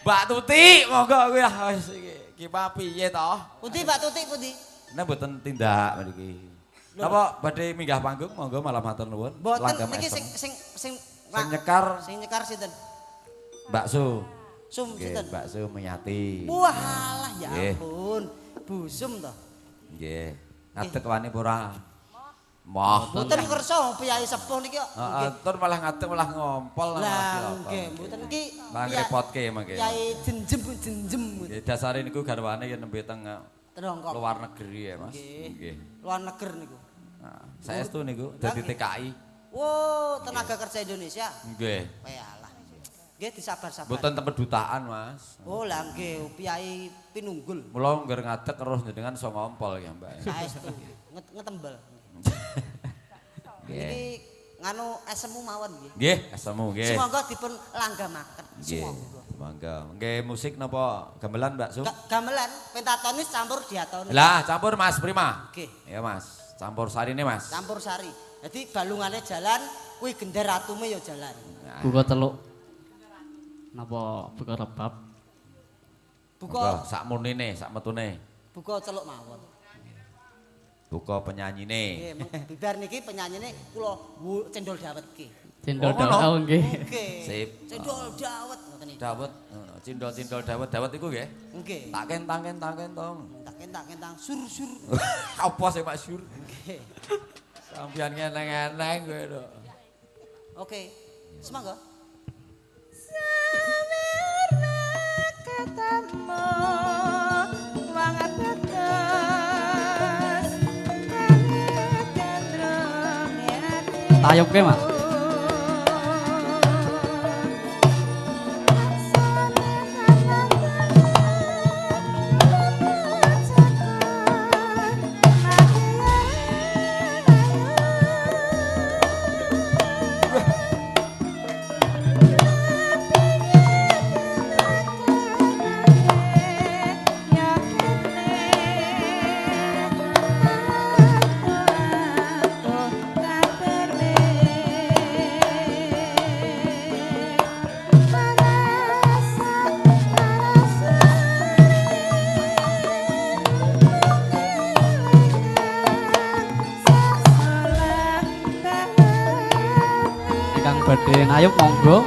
Speaker 1: Mbak Tuti, monggo kuwi lah wis iki. Iki piye to?
Speaker 3: Pundi Mbak Tuti pundi?
Speaker 1: Nek mboten tindak mriki. Napa badhe minggah panggung monggo malah matur nuwun.
Speaker 3: Mboten niki sing sing sing
Speaker 1: nyekar.
Speaker 3: Sing nyekar sinten?
Speaker 1: Bakso.
Speaker 3: Sum sinten?
Speaker 1: Bakso Meyati.
Speaker 3: Wah, alah ya ampun. Bu Sum to.
Speaker 1: Nggih. Ngadeg wani apa ora? Moh.
Speaker 3: Mboten kersa piyai sepuh niki kok.
Speaker 1: Heeh, tur malah ngadeg malah ngompol
Speaker 3: malah. Nggih, mboten iki
Speaker 1: malah ngrepotke mangke.
Speaker 3: Piyai jenjem jenjem.
Speaker 1: Nggih, dasare niku garwane yen nembe teng luar negeri ya, Mas.
Speaker 3: Nggih. Luar negeri niku.
Speaker 1: Nah, saestu niku dadi TKI.
Speaker 3: Wo, tenaga kerja Indonesia.
Speaker 1: Nggih.
Speaker 3: Walah. Nggih disabar-sabar.
Speaker 1: Mboten teng kedutaan, Mas.
Speaker 3: Oh, lah nggih piyai pinunggul.
Speaker 1: Mula ngger ngadeg terus jenengan iso ngompol ya, Mbak.
Speaker 3: Saestu ngetembel.
Speaker 1: Nggih.
Speaker 3: Iki nganu esemu mawon nggih.
Speaker 1: Nggih, esemu nggih.
Speaker 3: Sumangga dipun langgamaken.
Speaker 1: Nggih. Monggo. Nggih musik napa gamelan, Mbak Sum?
Speaker 3: Gamelan pentatonis campur diatonis.
Speaker 1: Lah, campur Mas Prima.
Speaker 3: Nggih.
Speaker 1: Ya, Mas. Campur sarine, Mas.
Speaker 3: Campur sari. Jadi balungane jalan, kuwi gender atume ya jalan.
Speaker 2: Buka teluk. Napa buka rebab?
Speaker 3: Buka
Speaker 1: sak munine, sak metune.
Speaker 3: Buka celuk mawon.
Speaker 1: Buka penyanyine.
Speaker 3: Nggih, bibar niki penyanyine kula cendol dawet ki.
Speaker 2: Cendol dawet nggih.
Speaker 1: Sip.
Speaker 3: Cendol dawet ngoten iki.
Speaker 1: Dawet, cendol-cendol dawet, dawet iku nggih.
Speaker 3: Nggih.
Speaker 1: Tak kentang kentang kentong.
Speaker 3: Tak kentang kentang sur sur.
Speaker 1: Apa sih Pak Sur?
Speaker 3: Nggih.
Speaker 1: Sampeyan ngeneng-eneng kowe lho.
Speaker 3: Oke. Semangga.
Speaker 5: Samerna ketemu wong bagus
Speaker 2: Tayubke, Mas. Badhe nayub monggo.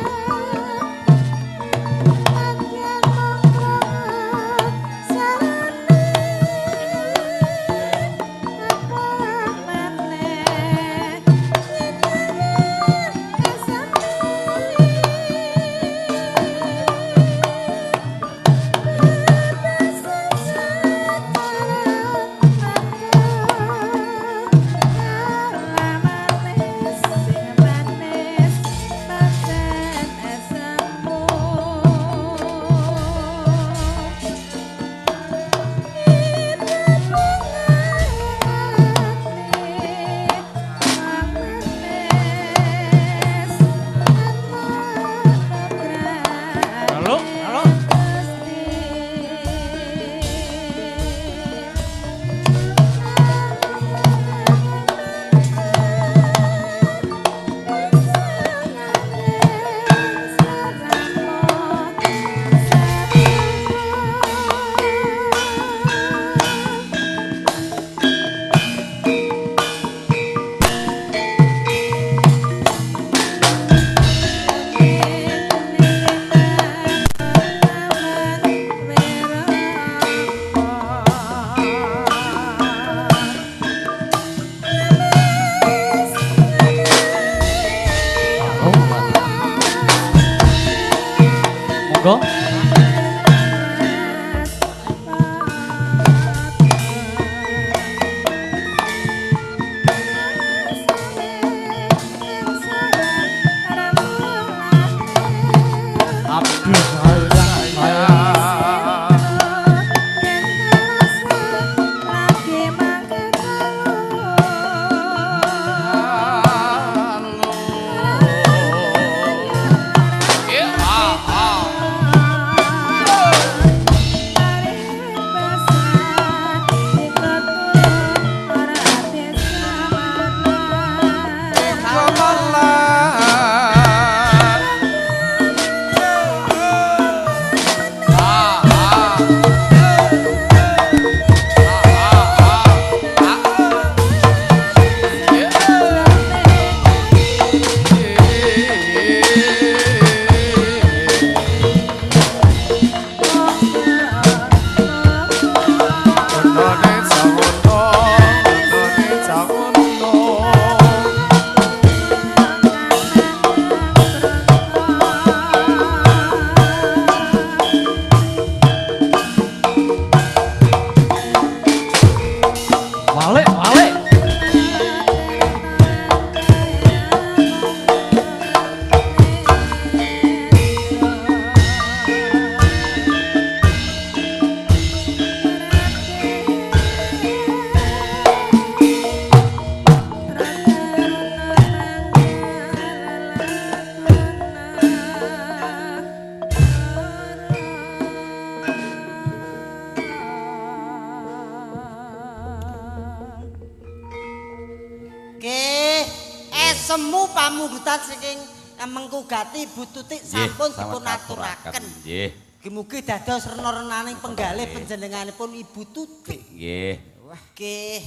Speaker 3: Pamundutan saking Mengku Gati Bu Tutik sampun dipun aturaken.
Speaker 1: Nggih.
Speaker 3: Mugi-mugi dados rena-renaning penggalih panjenenganipun Ibu Tutik.
Speaker 1: Nggih.
Speaker 3: Nggih.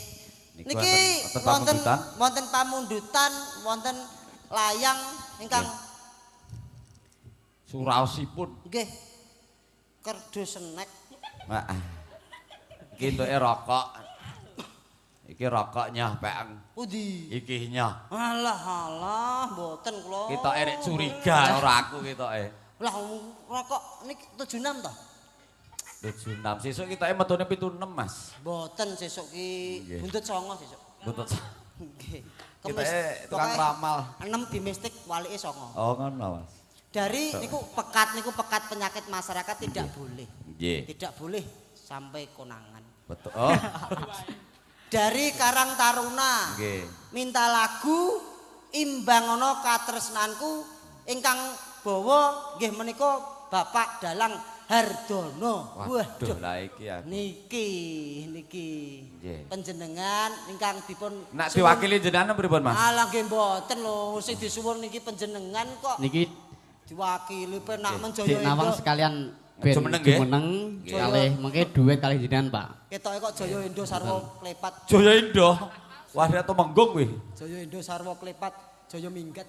Speaker 3: Niki wonten pamundutan, wonten layang ingkang
Speaker 1: suraosipun.
Speaker 3: Nggih. Kerdus senek.
Speaker 1: Heeh. Iki entuke rokok. Iki rokok nyah peeng.
Speaker 3: Pundi?
Speaker 1: Iki nyah.
Speaker 3: Alah alah mboten kula.
Speaker 1: Ketoke rek curiga ora aku ketoke.
Speaker 3: Lah rokok niki 76 to?
Speaker 1: 76. Sesuk ketoke metune 76, Mas.
Speaker 3: Mboten sesuk ki buntut 9 sesuk.
Speaker 1: Buntut.
Speaker 3: Nggih.
Speaker 1: Ketoke tukang ramal.
Speaker 3: 6 dimestik walike 9.
Speaker 1: Oh ngono, Mas.
Speaker 3: Dari niku pekat penyakit masyarakat tidak boleh.
Speaker 1: Nggih.
Speaker 3: Tidak boleh sampai konangan.
Speaker 1: Betul. Oh.
Speaker 3: Dari Karang Taruna.
Speaker 1: Nggih.
Speaker 3: Minta lagu Imbangono Katresnanku ingkang bawa nggih menika Bapak Dalang Hardono.
Speaker 1: Waduh lah iki aku.
Speaker 3: Niki niki. Panjenengan ingkang dipun
Speaker 1: nak diwakili jenengan pripun, Mas?
Speaker 3: Alah nggih mboten lho, sing disuwun niki panjenengan kok.
Speaker 2: Niki
Speaker 3: diwakili penak menjaya
Speaker 2: Dik Nawang sekalian ben jumeneng kalih mengke duet kalih jenengan, Pak.
Speaker 3: Ketoke kok Jaya Indo sarwa klepat.
Speaker 1: Jaya Indo. Wah, nek Temenggung kuwi.
Speaker 3: Jaya Indo sarwa klepat, Jaya minggat.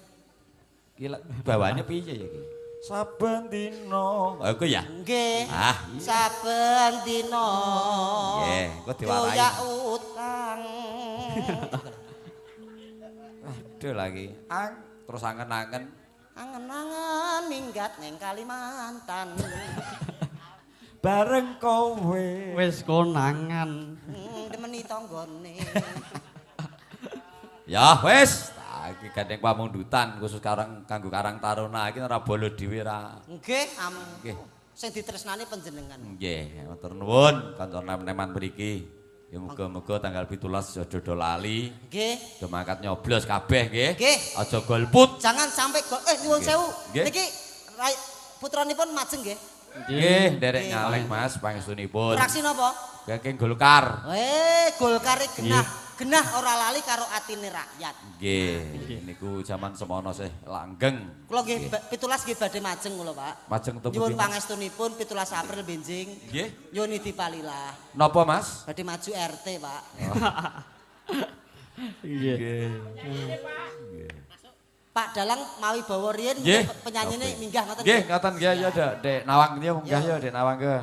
Speaker 1: Iki bawaane piye ya iki? Saben dina. Ha iku ya?
Speaker 3: Nggih.
Speaker 1: Ah,
Speaker 3: saben dina.
Speaker 1: Nggih, kok diwarai.
Speaker 3: Doyak utang.
Speaker 1: Aduh lagi. Ang terus angen-angen.
Speaker 3: Angen-angen minggat neng Kalimantan.
Speaker 1: Bareng kowe
Speaker 2: wis konangan.
Speaker 3: Demeni tanggane.
Speaker 1: Ya wis, iki gandeng pamundutan khusus karang kanggo Karang Taruna iki ora bolo dhewe ra.
Speaker 3: Nggih, nggih. Sing ditresnani panjenengan.
Speaker 1: Nggih, matur nuwun kanca nem-neman mriki. Ya muga-muga tanggal 17 aja do lali.
Speaker 3: Nggih.
Speaker 1: Do mangkat nyoblos kabeh nggih.
Speaker 3: Nggih.
Speaker 1: Aja golput.
Speaker 3: Jangan sampai gol. Nyuwun sewu. Niki putranipun majeng nggih.
Speaker 1: Nggih, nderek nyalek Mas pangestunipun.
Speaker 3: Fraksi napa?
Speaker 1: Saking Golkar.
Speaker 3: Golkar genah. Genah ora lali karo atine rakyat.
Speaker 1: Nggih. Niku jaman semono sih langgeng.
Speaker 3: Kula nggih 17 nggih badhe majeng kula, Pak.
Speaker 1: Majeng temu.
Speaker 3: Nyuwun pangestunipun 17 April benjing.
Speaker 1: Nggih.
Speaker 3: Nyuwun dipalilah.
Speaker 1: Napa, Mas?
Speaker 3: Badhe maju RT, Pak.
Speaker 2: Nggih.
Speaker 3: Pak Dalang mawi bawa riyin penyanyine minggah ngoten.
Speaker 1: Nggih, ngoten nggih ya, Dek Nawang ya munggah ya Dek Nawang ke.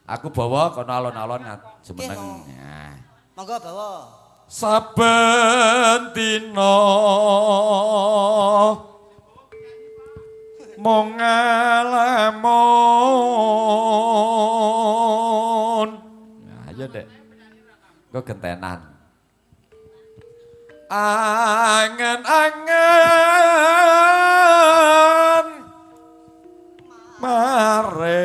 Speaker 1: Aku bawa kono alon-alon jumeneng.
Speaker 3: Monggo bawa.
Speaker 1: Saben dina mung ngalamun. Nah, ayo Dek. Kok gentenan. Angen-angen maring.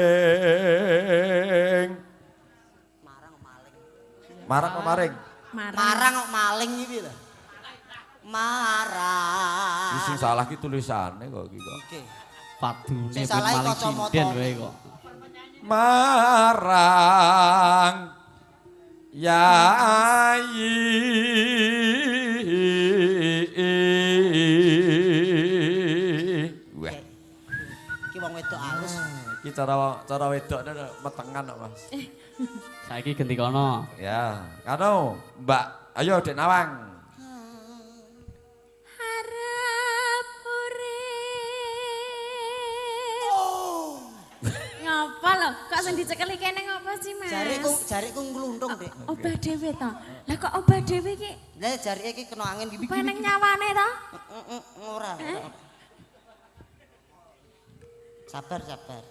Speaker 3: Marang maling.
Speaker 1: Marang kok maring?
Speaker 3: Marang kok maling iki lho. Marang.
Speaker 1: Iki sing salah ki tulisane kok iki kok.
Speaker 3: Nggih.
Speaker 2: Padune ben maling sinden wae kok.
Speaker 1: Marang Yai. Wah.
Speaker 3: Iki wong wedok alus.
Speaker 1: Iki cara wedok metengan kok, Mas.
Speaker 2: Saiki genti kono.
Speaker 1: Ya, kano Mbak, ayo Dek Nawang.
Speaker 5: Harap urip. Ngapa lho? Kok sing dicekeli kene ngapa sih, Mas?
Speaker 3: Jarikku ngluntung, Dek.
Speaker 5: Obah dhewe to. Lah kok obah dhewe iki?
Speaker 3: Lah jarike iki kena angin iki.
Speaker 5: Apa nang nyawane to?
Speaker 3: Ora. Sabar, sabar.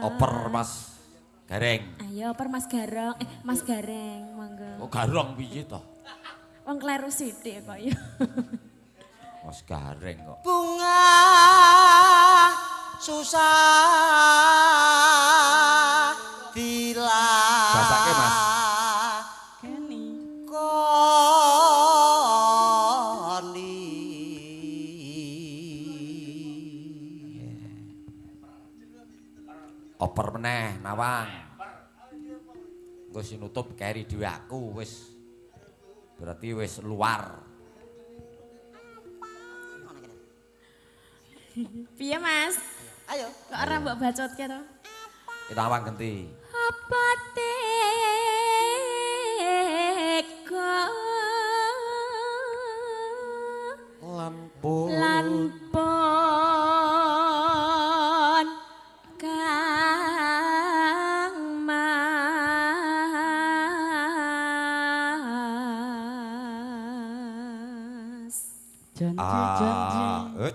Speaker 1: Oper Mas Gareng.
Speaker 5: Ayo oper Mas Garong, Mas Gareng monggo.
Speaker 1: Oh Garong piye to?
Speaker 5: Wong kleru sithik kok ya.
Speaker 1: Mas Gareng kok.
Speaker 3: Bunga susah dilah.
Speaker 1: Basake Mas.
Speaker 5: Kene.
Speaker 3: Koni.
Speaker 1: Oper meneh Nawang. Engko sing nutup keri dhewe aku wis. Berarti wis luar.
Speaker 5: Piye Mas?
Speaker 3: Ayo.
Speaker 5: Kok ora mbok bacotke to?
Speaker 1: Nawang genti.
Speaker 5: Apa tega
Speaker 1: lan pun
Speaker 5: Kang Mas.
Speaker 2: Janji-janji.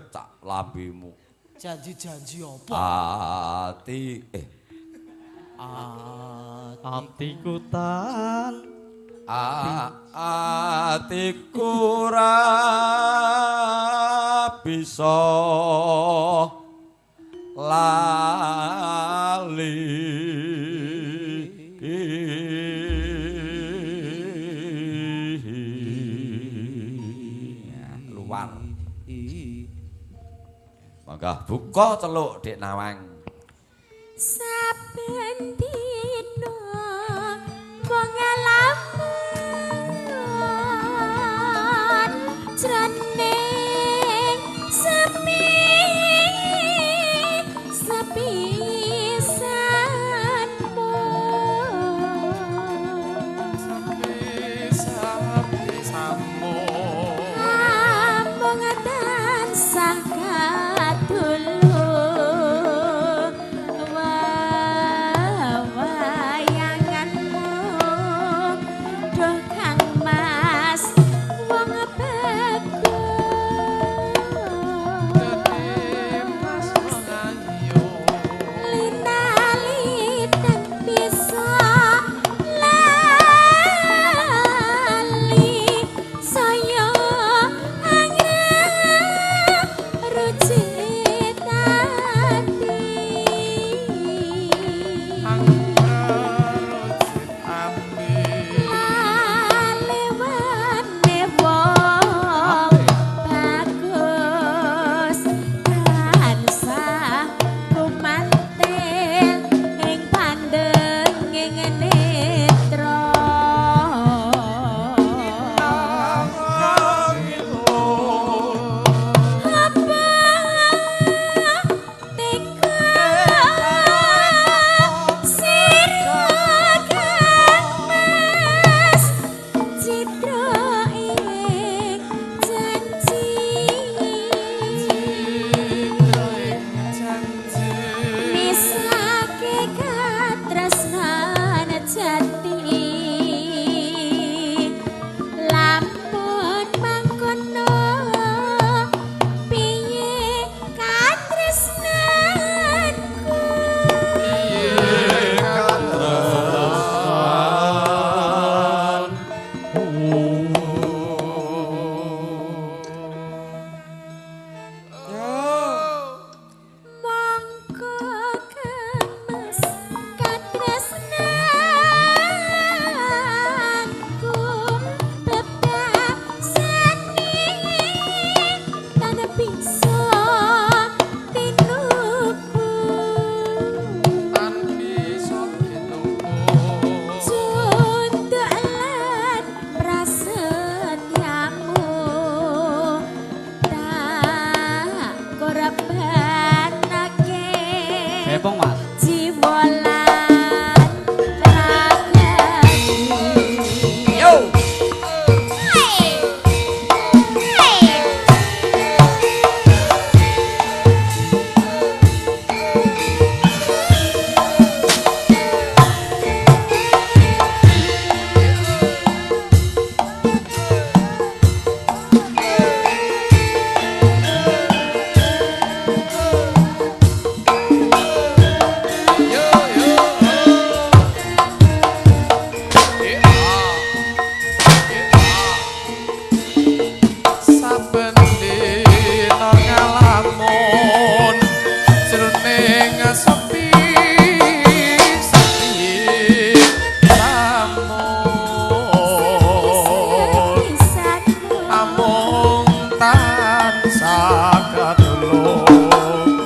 Speaker 1: Tak lambimu.
Speaker 3: Janji-janji apa?
Speaker 1: Ati
Speaker 2: atiku tan
Speaker 1: atiku ra bisa lali. Luar. Mangga buka celuk Dik Nawang.
Speaker 5: Saben dina pengalaman jroning sepi sepisanmu
Speaker 6: sepisanmu
Speaker 5: amung tansah kadulur.
Speaker 6: Tansah katulung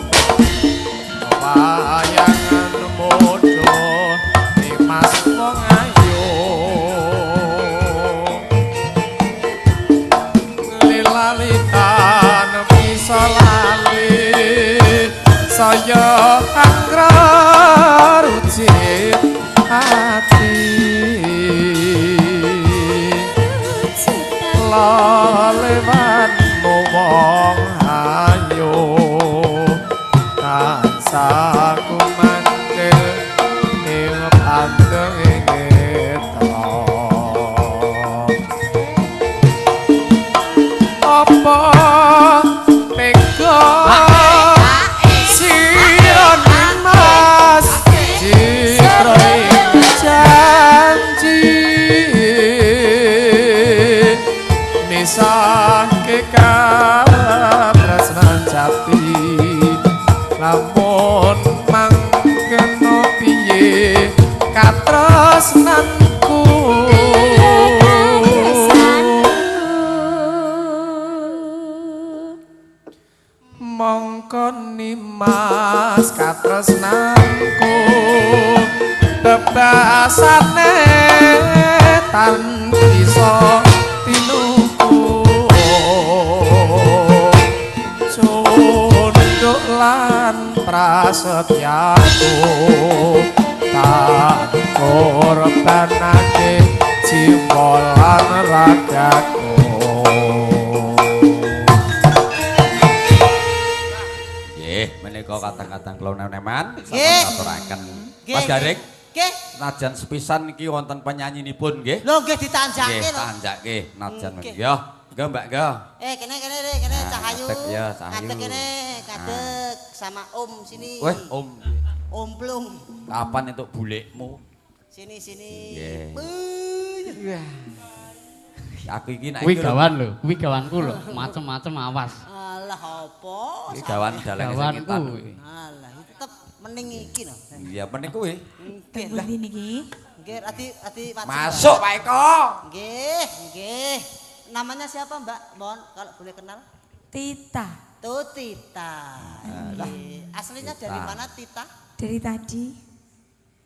Speaker 6: bayanganmu. Saya anggrarujit ati lalewanmu wong ayu tansah kumandhil ing pandenge ngeto apa tega sira Mas citra janji misahke katresnan jati lamun mangkeno piye katresnanku mongko nimas katresnanku bebasane tan bisa tinuku cunduk lan prasetyaku tak korbanake jiwa lan ragaku.
Speaker 1: Nggih, menika kadang-kadang kula neman sampun aturaken. Mas Gareng,
Speaker 3: nggih.
Speaker 1: Najan sepisan iki wonten penyanyinipun nggih.
Speaker 3: Lho nggih ditanjake
Speaker 1: lho. Nggih, tanjake najan. Nggih. Nggih, Mbak, nggih.
Speaker 3: Kene kene re, kene Cahayu.
Speaker 1: Ngadeg ya, Cahayu.
Speaker 3: Ngadeg kene, ngadeg sama Om sini.
Speaker 1: Weh, Om.
Speaker 3: Om Plung.
Speaker 1: Kapan entuk bulekmu?
Speaker 3: Sini sini.
Speaker 1: Nggih. Aku iki nek
Speaker 2: kuwi gawan lho, kuwi gawanku lho, macem-macem awas.
Speaker 3: Alah apa?
Speaker 1: Iki gawan dalange sing ngetan kuwi.
Speaker 3: Alah, tetep mening iki lho.
Speaker 1: Iya, mening kuwi.
Speaker 3: Nggih.
Speaker 5: Pundi niki?
Speaker 3: Nggih, ati
Speaker 1: masuk Pak Eko.
Speaker 3: Nggih, nggih. Namanya siapa, Mbak? Mohon kalau boleh kenal.
Speaker 5: Tita.
Speaker 3: Tuh Tita. Nggih. Aslinya dari mana Tita?
Speaker 5: Dari tadi.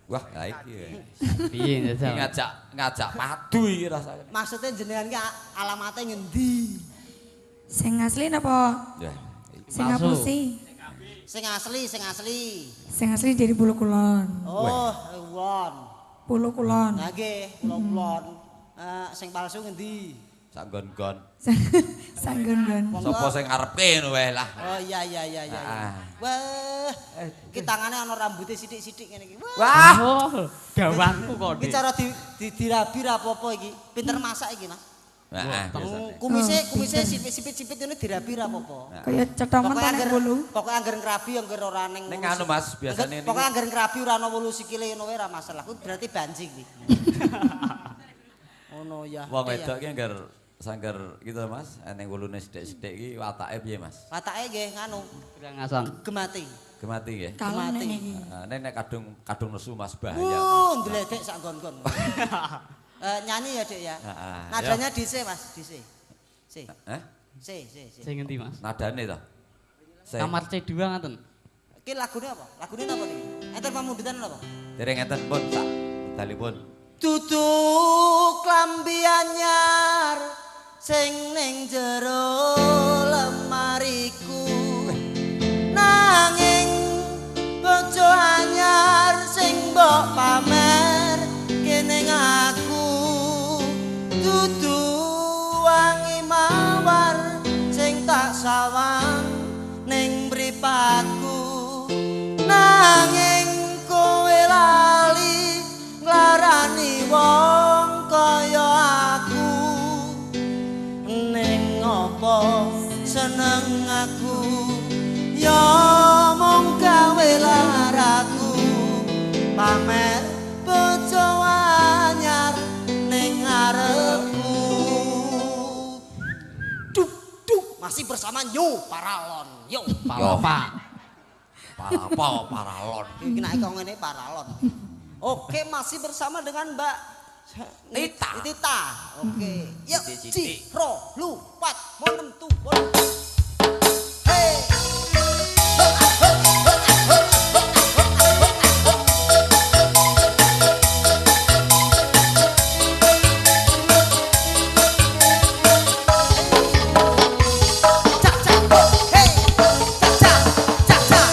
Speaker 1: Wah, lha iki.
Speaker 2: Piye njajal?
Speaker 1: Ngajak padu iki rasane.
Speaker 3: Maksudnya jenengan ki alamate ngendi?
Speaker 5: Sing asli napa?
Speaker 1: Ya.
Speaker 5: Sing ngapusi.
Speaker 3: Sing asli, sing asli.
Speaker 5: Sing asli dari Pulau Kulon.
Speaker 3: Oh, Kulon.
Speaker 5: Pulau Kulon.
Speaker 3: Lah nggih, Pulau Kulon. Sing palsu ngendi?
Speaker 1: Sak nggon-nggon.
Speaker 5: Sak nggon-nggon.
Speaker 1: Sopo sing ngarepe ngono wae lah.
Speaker 3: Oh iya iya iya iya. Wah, iki tangane ana rambute sithik-sithik ngene iki.
Speaker 1: Wah,
Speaker 2: gawanku kok.
Speaker 3: Iki cara dirabi ra apa-apa iki. Pinter masak iki, Mas.
Speaker 1: Heeh.
Speaker 3: Kumise sipit-sipit ngene dirabi ra apa-apa.
Speaker 5: Kaya cetomen ta nek wulu.
Speaker 3: Pokoke angger ngrabi angger ora ning
Speaker 1: ning anu Mas, biasane
Speaker 3: niku. Pokoke angger ngrabi ora ana wulu sikile ngono wae ra masalah. Kuwi berarti banjing iki. Ngono ya.
Speaker 1: Wong wedok iki angger sangger gitu Mas, eneng wulune sithik-sithik iki watake piye Mas?
Speaker 3: Watake nggih nganu,
Speaker 2: Krangasan.
Speaker 3: Gemati.
Speaker 1: Gemati nggih.
Speaker 3: Gemati.
Speaker 1: Heeh, nek kadung nesu Mas bahaya.
Speaker 3: Wuh, ndledek sak nggon-nggon. Nyanyi ya, Dik ya. Nadanya di C Mas, di C. C.
Speaker 1: Hah?
Speaker 3: C, C, C.
Speaker 2: Sing ngendi Mas?
Speaker 1: Nadane to. C.
Speaker 2: Kamar C2 ngaten.
Speaker 3: Iki lagune apa? Lagune napa niki? Enten pamundutan napa?
Speaker 1: Dereng enten pun sak dalipun.
Speaker 3: Dudu klambi anyar sing ning jero lemariku nanging bojo anyar sing mbok pamer kene aku dudu wangi mawar sing tak sawang ning mripatku nanging kowe lali nglarani wong kaya aku ning apa seneng aku ya mung gawe laraku pamer bojo anyar ning ngarepku. Duk duk masih bersama New Paralon. Yo
Speaker 2: Palapa.
Speaker 1: Palapa Paralon.
Speaker 3: Iki nek kok ngene Paralon. Oke, masih bersama dengan Mbak
Speaker 1: Tita.
Speaker 3: Tita. Oke. Yuk,
Speaker 1: Ci,
Speaker 3: ro, lu, pat, monem, tu, bon. Hey. Cak, cak, ho, hey. Cak, cak, cak, cak.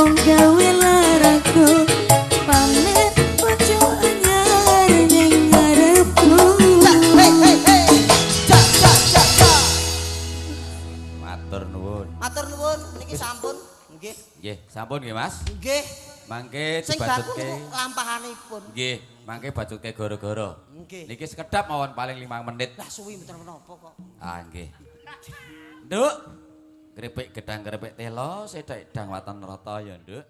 Speaker 5: mung gawe laraku pamer bojo anyar ning ngarepku.
Speaker 3: Hei hei hei. Jak jak jak jak.
Speaker 1: Matur nuwun.
Speaker 3: Matur nuwun niki sampun. Nggih.
Speaker 1: Nggih, sampun nggih Mas.
Speaker 3: Nggih.
Speaker 1: Mangke
Speaker 3: Sing baku
Speaker 1: dibacutke.
Speaker 3: niku lampahanipun.
Speaker 1: Nggih, mangke bacutke gara-gara.
Speaker 3: Nggih.
Speaker 1: Niki sekedap mawon paling 5 menit.
Speaker 3: Lah suwi mboten menapa kok.
Speaker 1: Ah nggih. Nduk, keripik gedang keripik telo, sedhek dang waton rata ya, Nduk.